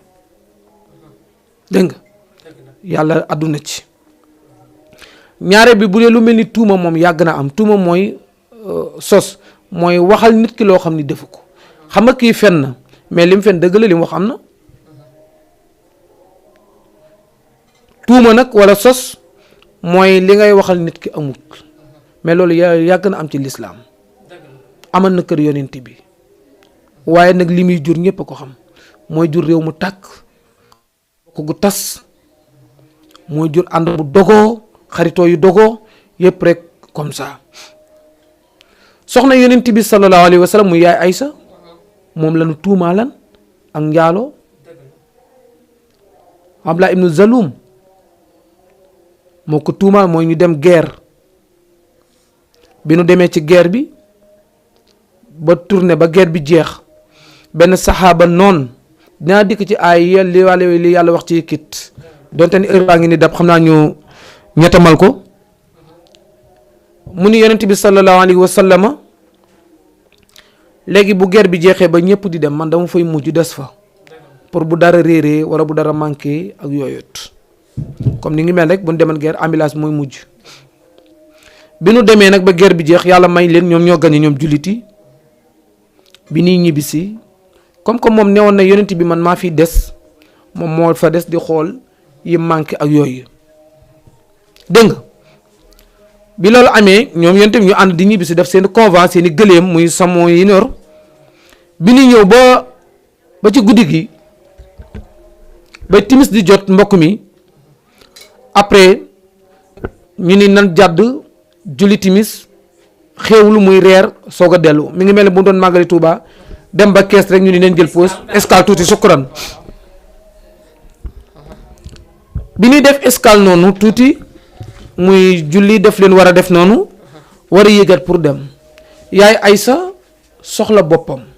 dégg nga yàlla àdduna ci ñaare bi bu dee lu mel ni tuuma moom yàgg na am tuuma mooy sos mooy waxal nit ki loo xam ni defu ko xam nga kii fen na mais li mu fen dëgg la li mu wax am na tuuma nag wala sos mooy li ngay waxal nit ki amut mais loolu yàgg na am ci lislaam amal na kër yonent bi waaye nag li muy jur ñëpp a ko xam mooy jur réew mu tàkk ko gu tas mooy jur ànd bu dogoo xaritoo yu dogoo yëpp rek comme ça soxna yonent bi sallallahu alayhi wa sallam muy yaay Aysa moom lañu tuumaalan ak njaaloo Abdullah ibnu Zalum moo ko tuumaal mooy ñu dem guerre bi nu demee ci guerre bi ba tourné ba guerre bi jeex benn saxaaba noon dinaa dikk ci ay li yàlla wax ci kit donte ni heure baa ngi ni dab xam naa ñu ñettamal ko mu ni yonent bi sallallahu alayhi wa sallama léegi bu guerre bi jeexee ba ñëpp di dem man dama fay mujj des fa pour bu dara réeree wala bu dara manqué ak yooyut comme ni ngi mel rek bu ñu demoon guerre ambulance mooy mujj bi nu demee nag ba guerre bi jeex yàlla may leen ñoom ñoo gañe ñoom jullit yi bi ñuy ñibbisi comme que moom newoon na yonent bi man maa fi des moom moo fa des di xool yi manqué ak yooyu dégg nga bi loolu amee ñoom yonent bi ñu ànd di ñibbisi def seen convent seen i gëléem muy samo yi ñor bi ñu ñëw ba ci guddi gi ba timis di jot mbokk mi après ñu ni nan jàdd julli timis xéewlu muy reer soog a dellu mi ngi mel ne bu doon màggali Touba dem ba kees rek ñu ni neen jël pause escale tuuti sukkuran bi ñuy def escale noonu tuuti muy julli def leen war a def noonu war a yéegat pour dem yaay Aysa soxla boppam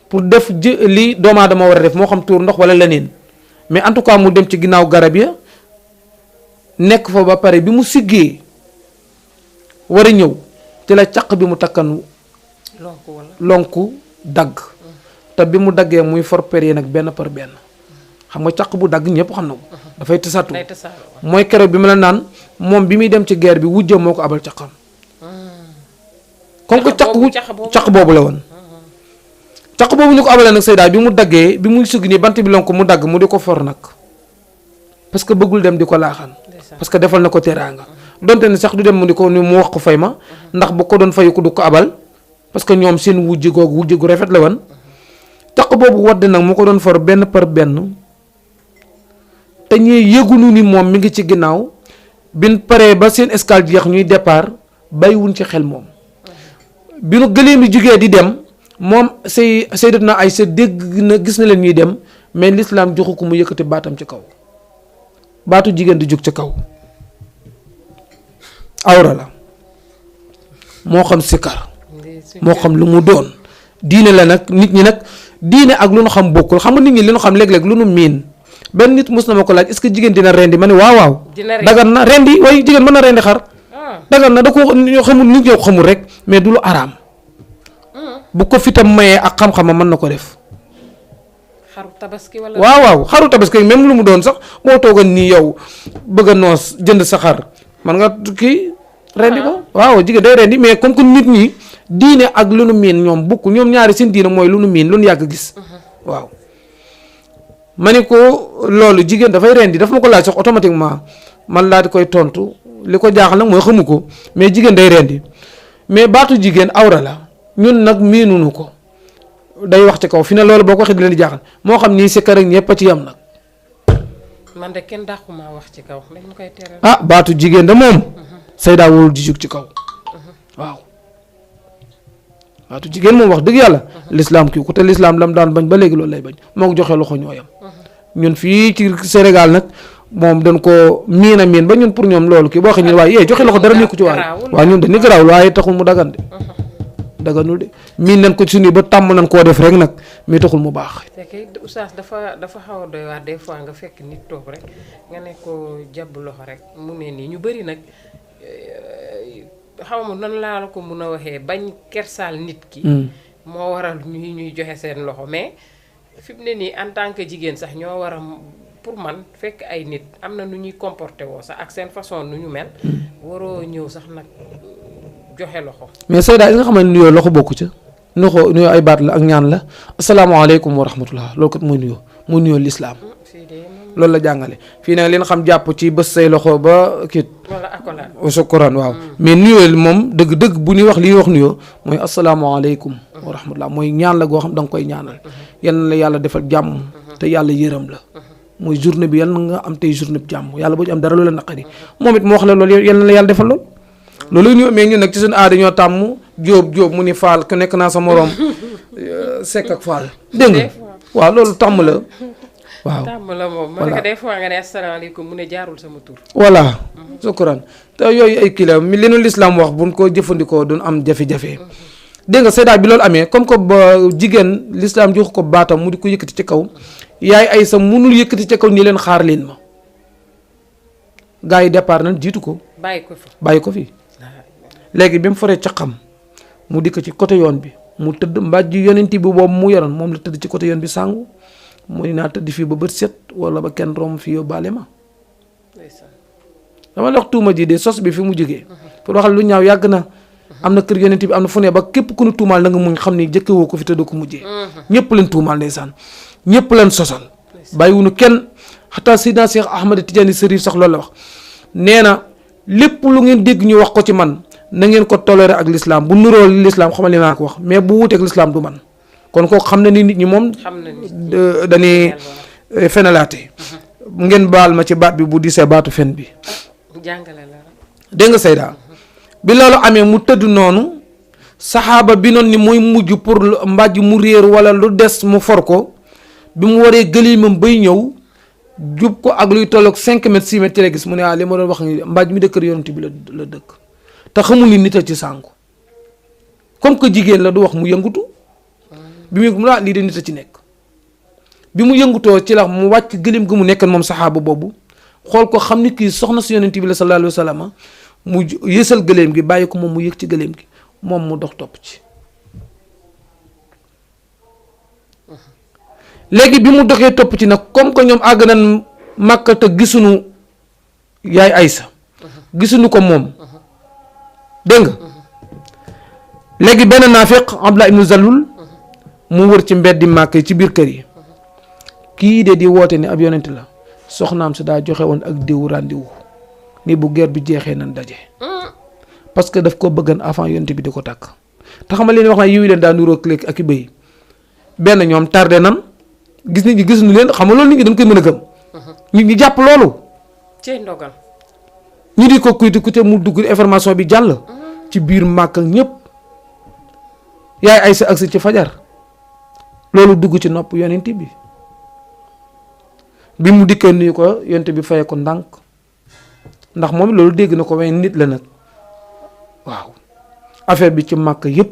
pour def li doomu aadama war a def moo xam tuur ndox wala leneen mais en tout cas mu dem ci ginnaaw garab ya nekk fa ba pare bi mu siggee war a ñëw te la caq bi mu takkan lonku dagg te bi mu daggee muy forper yi nag benn par benn xam nga caq bu dagg ñëpp xam na ko dafay tasatu mooy keroog bi ma la naan moom bi muy dem ci guerre bi wujje moo ko abal caqam comme que caq boobu la woon caq boobu ñu ko abalee nag Seyda bi mu daggee bi muy sugg nii bant bi lonk mu dagg mu di ko for nag parce que bëggul dem di ko laaxaan parce que defal na ko teraanga donte ne sax du dem mu di ko ni mu wax ko fay ma ndax bu ko doon fayu ko du ko abal parce que ñoom seen wujj googu wujj gu rafet la woon caq boobu wadd nag mu ko doon for benn par benn te ñee yëgunu ni moom mi ngi ci ginnaaw bin paree ba seen escale jeex ñuy départ bàyyiwuñ ci xel moom bi nu gëléem yi jugee di dem moom Sayyidatuna Aysa dégg na gis na leen ñuy dem mais l'islam joxu ko mu yëkkati baatam ci kaw baatu jigéen di jóg ci kaw awra la moo xam sikar moo xam lu mu doon diine la nag nit ñi nag diine ak lu nu xam bokkul xam nga nit ñi li nu xam léeg-léeg lu nu miin benn nit mus na ma ko laaj est-ce que jigéen dina rendi ma ne waaw dagan na rendi waaye jigéen mën na rendi xar dagan na da ko ñoo xamul nit ñoo xamul rek mais du lu araam bu ko fitam mayee ak xam-xamam mën na ko def xaru tabaski wala waaw xaru tabaski même lu mu doon sax boo toogoon nii yow bëgg a noos jënd sa xar man nga kii rendi ko waaw jigéen day rendi mais comme que nit ñi diine ak lu nu miin ñoom bukk ñoom ñaari seen diine mooy lu nu miin lu nu yàgg gis waaw ma ne ko loolu jigéen dafay rendi daf ma ko laaj sax automatiquement man laa di koy tontu li ko jaaxal nag mooy xamu ko mais jigéen day rendi mais baatu jigéen awra la ñun nag miinunu ko day wax ci kaw fi ne loolu boo ko waxee di leen di jaaxal moo xam nii si kër ak ñëpp a ci yam nag. man de kenn dàquma wax ci kaw dañ ma koy teral. ah baatu jigéen de moom. Seyda wóorul di jug ci kaw. waaw baatu jigéen moom wax dëgg yàlla. l'islam kii ku te l'islam lam daan bañ ba léegi loolu lay bañ moo ko joxee loxo ñooyam. ñun fii ci Sénégal nag moom dañ ko miin a miin ba ñun pour ñoom loolu kii boo xam ne waaye joxe loxo dara nekku ci waaye. waaw ñun dañuy garaaw waaye taxul mu dagan de. daganul de miin nañ ko ci suñu ba tàmm nañ koo def rek nag mais taxul mu baax. te kay oustaz dafa xaw a doy waar des fois nga fekk nit toog rek nga ne ko jàpp loxo rek mu ne nii ñu bëri nag xaw ma nan laa la ko mun a waxee bañ kersaal nit ki. moo waral ñuy joxe seen loxo mais fi mu ne nii en tant que jigéen sax ñoo war a pour man fekk ay nit am na nu ñuy comporté woo sax ak seen façon nu ñu mel. waroo ñëw sax nag. joxe loxo mais Seyda yi nga xam ne nuyoo loxo bokku ca nuyoo ay baat la ak ñaan la asalaamaaleykum wa rahmatullah loolu kat mooy nuyoo lislaam loolu la jàngale fii nag leen xam jàpp ci bës say loxo ba kit wala accolade sukkuraan waaw mais nuyoo moom dëgg-dëgg bu ñuy wax li ñuy wax nuyoo mooy asalaamaaleykum wa rahmatullah mooy ñaan la goo xam da nga koy ñaanal yal na la yàlla defal jàmm te yàlla yërëm la mooy journée bi yal na nga am tey journée bi jàmm yàlla boo ci am dara loola naqari moom it moo wax la loolu yal na la yàlla defal lool loolu ñu mais ñun nag ci suñu aada ñoo tàmm jóob mu ni faal ku nekk naa sa moroom sekk ak faal dégg nga waaw loolu tàmm la waaw tàmm la moom man ko des fois nga ne asalaamaaleykum mu ne jaarul sama tur voilà sukkuraan te yooyu ay kii la mi li nu lislaam wax buñ ko jëfandikoo duñ am jafe-jafe dégg nga Seyda bi loolu amee comme que ba jigéen lislaam jox ko baatam mu di ko yëkkati ci kaw yaay ay sa munul yëkkati ci kaw ñi leen xaar leen ma gars yi départ nañ jiitu ko bàyyi ko fi léegi bi mu foree caqam mu dikk ci côté yoon bi mu tëdd mbàjj yonent bi boobu mu yoroon moom la tëdd ci côté yoon bi sàngu mu ni naa tëdd fii ba bët set wala ba kenn romb fii yóbbaale ma dama la wax tuuma ji de sos bi fi mu jógee pour waxal lu ñaaw yàgg na am na kër yonent bi am na fu ne ba képp ku nu tuumaal na nga muñ xam ni jëkkewoo ko fi te doo ko mujjee ñëpp leen tuumaal ndeysaan ñëpp leen sosal bàyyiwunu kenn xataa Seydina Cheikh Ahmad Tidiane Serif sax loolu la wax nee na lépp lu ngeen dégg ñu wax ko ci man na ngeen ko toléré ak l'islam bu nuroo l'islam xamal li naa ko wax mais bu wuuteeg l'islam du man kon kooku xam na ni nit ñi moom dañuy fenalaate ngeen baal ma ci baat bi bu disee baatu fen bi jàngale la dégg nga Seyda bi loolu amee mu tëdd noonu saxaaba bi noonu ni mooy mujj pour mbàjj mu réer wala lu des mu for ko bi mu waree gëlimam bay ñëw jub ko ak luy tolloog 5 mètres 6 mètres ci la gis mu ne li ma doon wax ni mbàjj mi dëkkër yonent bi la dëkk te xamul ni nit a ci sànku comme que jigéen la du wax mu yëngutu bi mu lii de nit a ci nekk bi mu yëngutoo ci la mu wàcc gëléem gi mu nekk moom saxaaba boobu xool ko xam ni kii soxna si yonent bi la sallallahu alayhi wa sallam mu yësal gëléem gi bàyyi ko moom mu yëg ci gëléem gi moom mu dox topp ci léegi bi mu doxee topp ci nag comme que ñoom àgg nañ Makka te gisuñu yaay Aysa gisuñu ko moom dégg nga léegi benn naafiq Abdullah ibnu Zalul mu wër ci mbeddi Màkka yi ci biir kër yi kii de di woote ni ab yonent la soxnaam si daa joxe woon ak diw rendez-vous ni bu guerre bi jeexee nan daje parce que daf ko bëggan avant yonent bi di ko tàkk te xamal leen wax naa yiwi leen daa nuroo léegi ak i bëy benn ñoom tardé nan gis nit ñi gisuñu leen xam nga loolu nit ñi dañ koy mën a gëm nit ñi jàpp loolu cey ndogal ñu di ko kuyti kute mu dugg information bi jàll ci biir Màkka ñëpp yaay Aysa agsi ci fajar loolu dugg ci nopp yonent bi mu dikkee nuyu ko yonent bi faye ko ndànk ndax moom loolu dégg na ko waaye nit la nag waaw affaire bi ci Màkka yëpp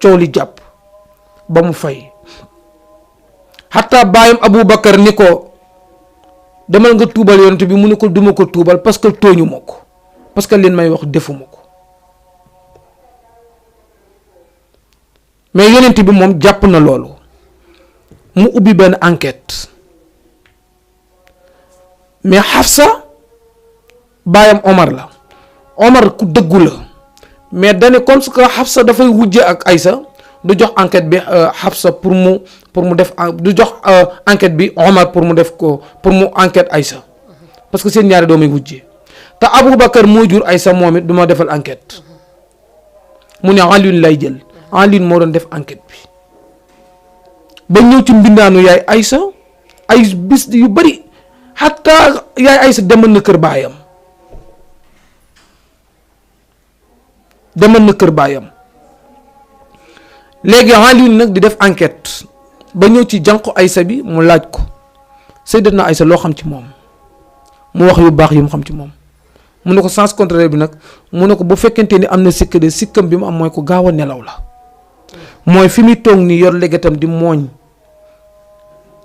coow li jàpp ba mu fay xataa baayam Aboubacar ni ko demal nga tuubal yonent bi mu ne ko duma ko tuubal parce que tooñu ma ko parce que leen may wax defuma ko mais yonent bi moom jàpp na loolu mu ubbi benn enquête mais Hafsa baayam Omar la Omar ku dëggu la mais dane comme que Hafsa dafay wujje ak Aysa du jox enquête bi Hafsa pour mu def du jox enquête bi Omar pour mu def ko pour mu enquête Aysa parce que seen ñaari doomay wujje te Aboubacar moo jur Aysa moom it du ma defal enquête mu ne Alioune lay jël Alioune moo doon def enquête bi ba ñëw ci mbindaanu yaay Aysa ay bis yu bari xataa yaay Aysa demal na kër baayam léegi Alioune nag di def enquête ba ñëw ci jànqu Aysa bi mu laaj ko Sayyidatuna Aysa loo xam ci moom mu wax yu baax yi mu xam ci moom mu ne ko sens contraire bi nag mu ne ko bu fekkente ni am na sikk de sikkam bi mu am mooy ko gaaw a nelaw la mooy fi muy toog nii yor légetam di mooñ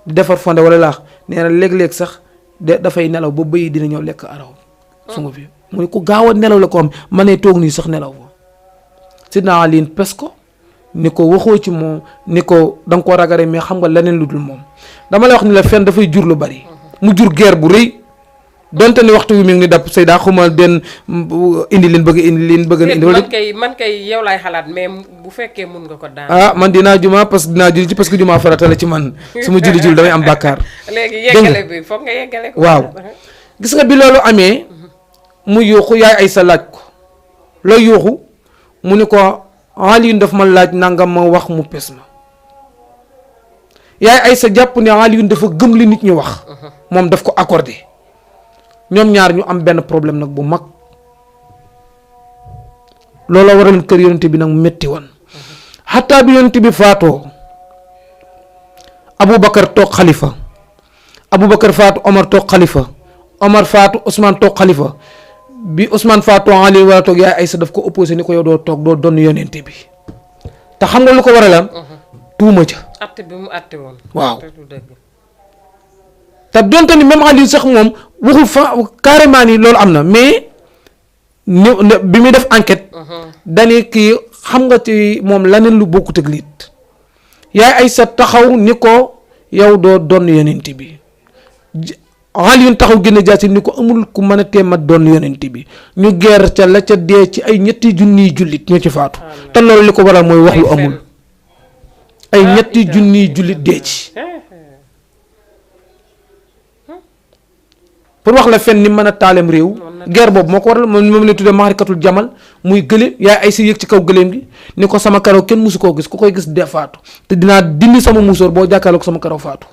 di defar fonde wala laax nee na léeg-léeg sax dafay nelaw ba bëy dina ñëw lekk araw sungu fi mu ne ko gaaw a nelaw la ko am ma ne toog nii sax nelaw ba Sidna Aliin pes ko ni ko waxoo ci moom ni ko da nga koo ragare mais xam nga leneen lu dul moom dama lay wax ni la fen dafay jur lu bari mu jur guerre bu rëy donte ni waxtu wi mi ngi ni dàpp say daa xuma den indi leen bëgg indi leen bëgg indi man kay yow laay xalaat mais bu fekkee mun nga ko daan man dinaa juma parce que dinaa julli ci parce que juma farata la ci man su ma julli damay am bàkkaar léegi yeggale bi foog nga yeggale ko waaw gis nga bi loolu amee mu yuuxu yaay Aysa laaj ko la yuuxu mu ni ko Alioune daf ma laaj nangam ma wax mu pes ma yaay Aysa jàpp ne Alioune dafa gëm li nit ñi wax moom daf ko accordé ñoom ñaar ñu am benn problème nag bu mag looloo waral kër yonent bi nag mu metti woon xataa bi yonent bi faatoo Aboubacar toog xalifa Aboubacar faatu Omar toog xalifa Omar faatu Ousmane toog xalifa bi Ousmane faatu Ali war a toog yaay Aysa daf ko opposé ni ko yow doo toog doo donn yonent bi te xam nga lu ko waral tuuma ca atte bi mu atte woon waaw te donte ni même Ali sax moom waxul fa carrément ni loolu am na mais bi muy def enquête dani kii xam nga ci moom laneen lu bokkut ak liit yaay Aysa taxaw ni ko yow doo donn yonent bi Alioune taxaw génne jaasi ni ko amul ku mën a teem a doon yonent bi ñu geer ca la ca dee ci ay ñetti junniy jullit ñoo ci faatu te loolu li ko waral mooy wax lu amul ay ñetti junniy jullit dee ci pour wax la fen ni mën a taalem réew guerre boobu moo ko waral moom la tuddee maarikatul jamal muy gëléem yaay Aysa yëg ci kaw gëléem gi ni ko sama karaw kenn musu koo gis ku koy gis dee faatu te dinaa dindi sama musóor boo jàkkaarloo ko sama karaw faatu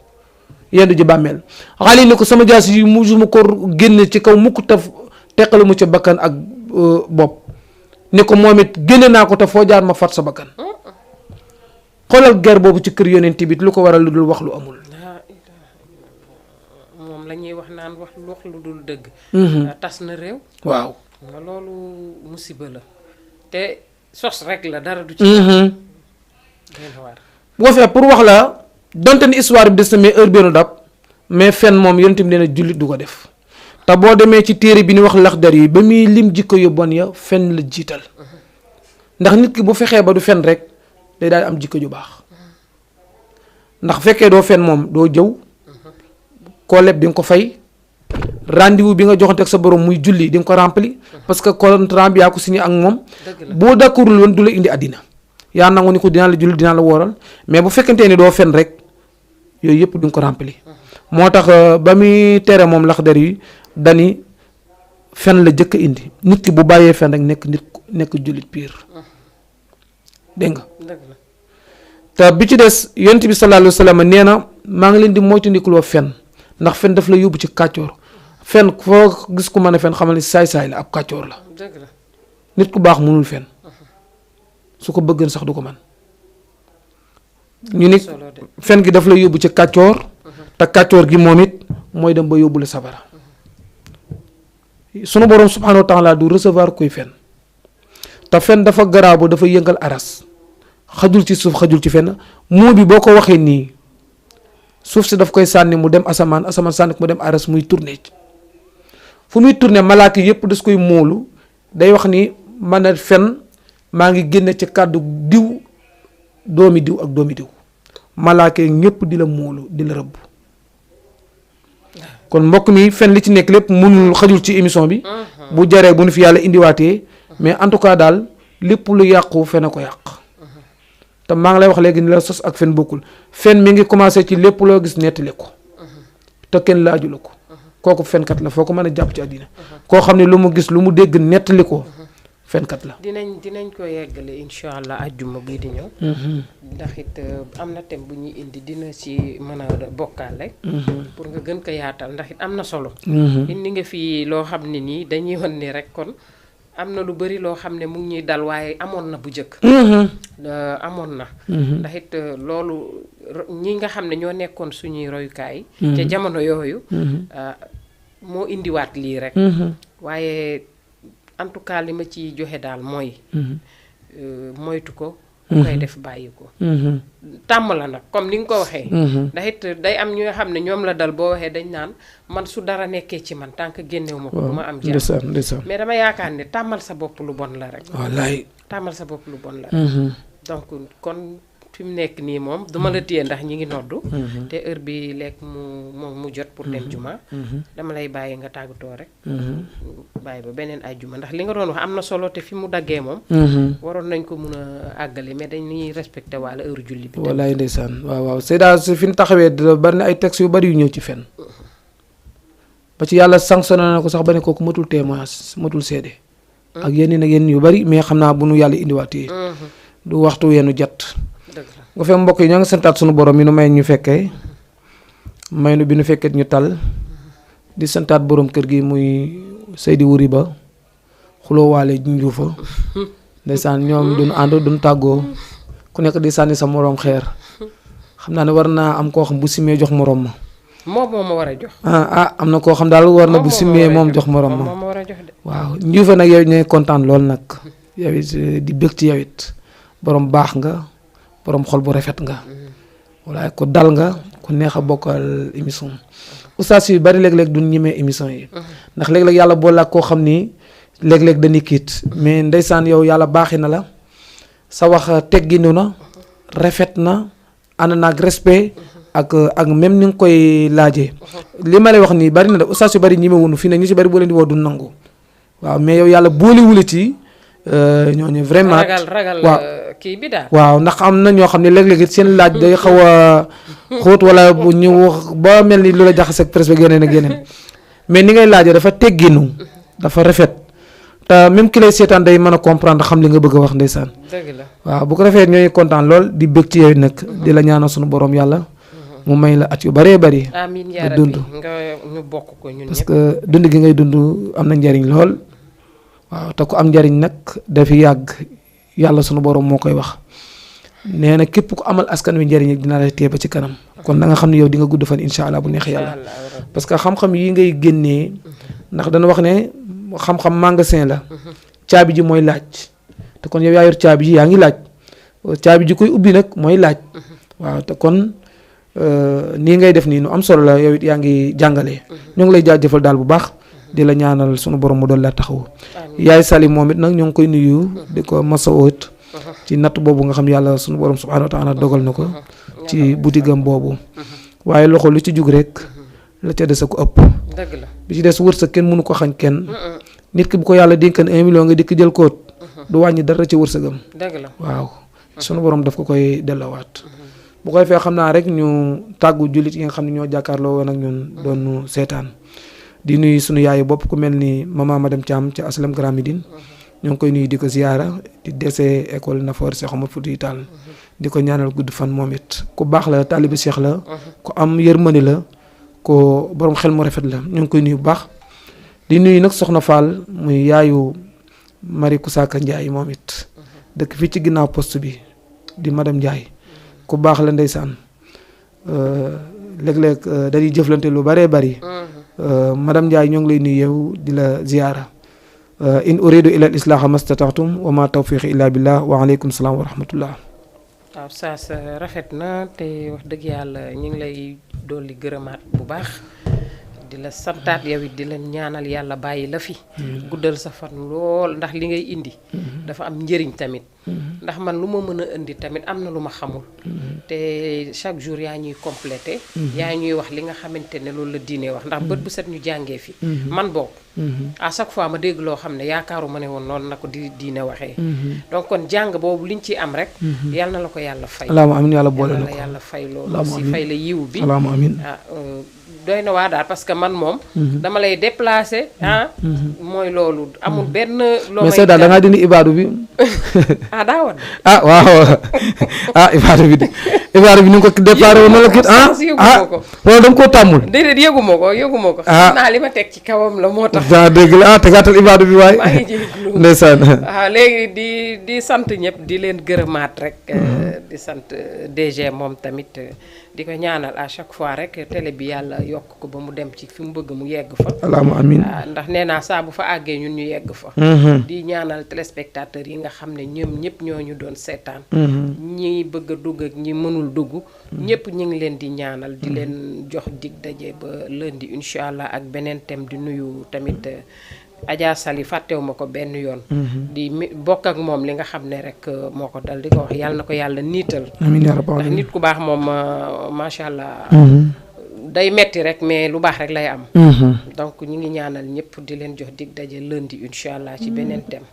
yendu ji bàmmeel xale ni ko sama jaas yi musuma ko génne ci kaw mukk taf teqalu mu ca bakkan ak bopp ni ko moom it génne naa ko te foo jaar ma fat sa bakkan xoolal guerre boobu ci kër yonent bi lu ko waral lu dul wax lu amul moom la ñuy wax naan wax lu dul dëgg tas na réew waaw nga loolu musiba la te sos rek la dara du ci. bu ko fee pour wax la donte ni histoire bi des na mais heure bi nu dab mais fen moom yonent bi nee na jullit du ko def te boo demee ci téere bi ni wax Laxdar yi ba muy lim jikko yu bon ya fen la jiital ndax nit ki bu fexee ba du fen rek day daal di am jikko ju baax ndax fekkee doo fen moom doo jëw koo leb di nga ko fay rendez-vous bi nga joxante ak sa borom muy julli di nga ko rempli parce que contrat bi yaa ko signé ak moom boo d'accordul woon du la indi àddina yaa nangu ni ko dinaa la julli dinaa la wooral mais bu fekkentee ni doo fen rek yooyu yëpp di nga ko rempli moo tax ba muy tere moom Laxdar yi dani fen la jëkk indi nit ki bu bàyyee fen rek nekk jullit pire dégg nga te bi ci des yonent bi sallallahu alayhi wa sallam nee na maa ngi leen di moytandikuloo fen ndax fen daf la yóbbu ci kàccoor fen foo gis ku mën a fen xamal ni saay-saay la ab kàccoor la nit ku baax mënul fen su ko bëggeen sax du ko man ñu ni fen gi daf la yóbbu ci kàccoor te kàccoor gi moom it mooy dem ba yóbbu la sabara sunu boroom subhanahu wa taala du recevoir kuy fen te fen dafa garaaw ba dafa yëngal aras xajul ci suuf xajul ci fenn moo bi boo ko waxee nii suuf si daf koy sànni mu dem asamaan sànni ko mu dem aras muy tourné fu muy tourné malaaka yépp das koy móolu day wax ni man a fen maa ngi génne ci kàddu diw doomi diw ak doomi diw malaaka yi ñëpp di la móolu di la rëbb kon mbokk mi fen li ci nekk lépp mënul xajul ci émission bi bu jaree bu nu fi yàlla indiwaatee mais en tout cas daal lépp lu yàqu fen a ko yàq te maa ngi lay wax léegi ni la sos ak fen bokkul fen mi ngi commencé ci lépp loo gis nettali ko te kenn laaju la ko kooku fenkat la foo ko mën a jàpp ci àddina koo xam ne lu mu gis lu mu dégg nettali ko fenkat la. dinañ ko yeggale incha allah ajjuma bii di ñëw. ndax it am na thème bu ñuy indi dina ci mën a bokkaale. pour nga gën ko yaatal ndax it am na solo. indi nga fi loo xam ne nii dañuy wan ni rek kon am na lu bari loo xam ne mu ngi ñuy dal waaye amoon na bu njëkk. amoon na. ndax it loolu ñi nga xam ne ñoo nekkoon suñuy royukaay. ca jamono yooyu. moo indiwaat lii rek. waaye. en tout cas li ma ci joxe daal mooy moytu ko ku koy def bàyyi ko tàmm la nag comme ni nga ko waxee ndax it day am ñoo xam ne ñoom la dal boo waxee dañ naan man su dara nekkee ci man tant que génnewu ma ko du ma am jàmm mais dama yaakaar ne tàmmal sa bopp lu bon la rek wallaay tàmmal sa bopp lu bon la rek donc kon fi mu nekk nii moom duma la téye ndax ñi ngi noddu te heure bi lekk mu jot pour dem juma dama lay bàyyi nga tàggatoo rek bàyyi ba beneen ay juma ndax li nga doon wax am na solo te fi mu daggee moom waroon nañ ko mun a àggale mais dañuy respecté walla heure julli bi wallaay ndeysaan waaw Seyda fi ñu taxawee bari na ay textes yu bari yu ñëw ci fen ba ci yàlla sanctionné na ko sax ba ne kooku matul témoignage matul seede ak yeneen yu bari mais xam naa bu nu yàlla indiwaatee du waxtu yeenu jat nga fee mbokk yi ñoo ngi santaat sunu borom yi nu may ñu fekkee may nu bi nu fekkee ñu tal di santaat borom kër gi muy Seydi Wuri Ba xuloo waale njuufa ndeysaan ñoom duñ ànd duñ tàggoo ku nekk di sànni sa morom xeer xam naa ne war naa am koo xam bu simee jox morom ma moom ma war a jox am na koo xam daal war na bu simee moom jox morom ma waaw njuufa nag yow ñooy kontaan lool nag yow it di bëgg ci yow it borom baax nga borom xol bu rafet nga walaay ku dal nga ku neex a bokkal émission oustaz yu bari léeg-léeg duñ ñemee émission yi ndax léeg-léeg yàlla boole ak koo xam ni léeg-léeg dañuy kiit mais ndeysaan yow yàlla baaxi na la sa wax tegginu na rafet na ànd na ak respect ak même ni nga koy laajee li ma lay wax nii bari na de oustaz yu bari ñemewuñu fii ne ñu ci bari boo leen di woo du nangu waaw mais yow yàlla boolewul ci ñooñu vraiment ragal waaw kii bi daal waaw ndax am na ñoo xam ne léeg-léeg seen laaj day xaw a xóot wala bu ñu wax ba mel ni lu la jaxase ak presse bi yeneen ak yeneen mais ni ngay laajee dafa tegginu dafa rafet te même ki lay seetaan day mën a comprendre xam li nga bëgg a wax ndeysaan dëgg la waaw bu ko defee ñooy kontaan lool di bëgg ci yow nag di la ñaanal suñu borom yàlla mu may la at yu bëree bëri amiin yaa rabbi nga ñu bokk ko ñun ñëpp parce que dund gi ngay dund am na njariñ lool waaw te ku am njariñ nag dafi yàgg yàlla sunu borom moo koy wax nee na képp ku amal askan wi njariñ dina la tee ba ci kanam kon da nga xam ne yow di nga gudd fan incha allah bu neexee yàlla parce que xam-xam yi ngay génnee ndax dana wax ne xam-xam magasin la caabi ji mooy laaj te kon yow yaa yor caabi ji yaa ngi laaj caabi ji koy ubbi nag mooy laaj waaw te kon nii ngay def nii nu am solo la yow it yaa ngi jàngale ñoo ngi lay jaajëfal daal bu baax di la ñaanal sunu borom mu doon la taxawu yaay Sali moom it nag ñoo ngi koy nuyu di ko masawoot ci natt boobu nga xam yàlla sunu borom subhanahu wa taala dogal na ko ci butigam boobu waaye loxo lu ci jug rek la ca des a ko ëpp dëgg la bi ci des wërsëg kenn mënu ko xañ kenn nit ki bu ko yàlla dénkan 1 million nga dikk jël koot du wàññi dara ci wërsëgam dëgg la waaw sunu borom daf ko koy delloowaat bu koy fee xam naa rek ñu tàggu jullit yi nga xam ne ñoo jàkkaarloo woon ak ñun doon seetaan di nuyu sunu yaayu bopp ku mel ni maman madame Thiam ca Aslam Grand Médine ñoo ngi koy nuyu di ko ziyaara di dese école Nafoor Cheikh Omar Foutiyou Tall di ko ñaanal gudd fan moom it ku baax la taalibi Cheikh la ku am yërmande la ko borom xel mu rafet la ñu ngi koy nuyu bu baax di nuyu nag soxna Fall muy yaayu Marie Kousaka Ndiaye moom it dëkk fii ci ginnaaw poste bi di madame Ndiaye ku baax la ndeysaan léeg-léeg dañuy jëflante lu bëree bëri madame Ndiaye ñoo ngi lay nuyu yow di la ziyaara in uridu ila al islaha mastata'tum wa ma tawfiqi illa billah wa aleykum salaam wa rahmatullah waaw saa sa rafet na te wax dëgg yàlla ñu ngi lay dolli gërëmaat bu baax di la santaat yow it di la ñaanal yàlla bàyyi la fi guddal sa fan lool ndax li ngay indi dafa am njëriñ tamit ndax man lu ma mën a indi tamit am na lu ma xamul te chaque jour yaa ñuy complété yaa ñuy wax li nga xamante ne loolu la diine wax ndax bët bu set ñu jàngee fi man boog à chaque fois ma dégg loo xam ne yaakaaruma ne woon noonu na ko di diine waxee donc kon jàng boobu liñ ci am rek yal na la ko yàlla fay allahumma amin yàlla boole na ko yàlla fay loolu si fay la yiw bi allahumma amin doy na waa daal parce que man moom dama lay déplacé mooy loolu amul benn loo mais daal da ngaa dindi ibaadu bi daa woon waaw ibaadu bi ni nga ko déparé woon na la kit wala da nga koo tàmmul déedéet yëguma ko xam naa li ma teg ci kawam la moo tax dégg la tegaatal ibaadu bi waay maa ngi jéglu ndeysaan waaw léegi di sant ñëpp di leen gërëmaat rek di sant DG moom tamit di ko ñaanal à chaque fois rek télé bi yàlla yokk ko ba mu dem ci fi mu bëgg mu yegg fa allahumma amin ndax nee naa saa bu fa àggee ñun ñu yegg fa di ñaanal téléspectateurs yi nga xam ne ñoom ñëpp ñoo ñu doon seetaan ñi bëgg a dugg ak ñi mënul dugg ñëpp ñu ngi leen di ñaanal di leen jox dig daje ba lundi incha allah ak beneen thème di nuyu tamit Adja Sali fàttewuma ko benn yoon di bokk ak moom li nga xam ne rek moo ko dal di ko wax yàlla na ko yàlla niital amiin yaa rabbal ndax nit ku baax moom macha allah day metti rek mais lu baax rek lay am donc ñu ngi ñaanal ñëpp di leen jox dig daje lundi incha allah ci beneen thème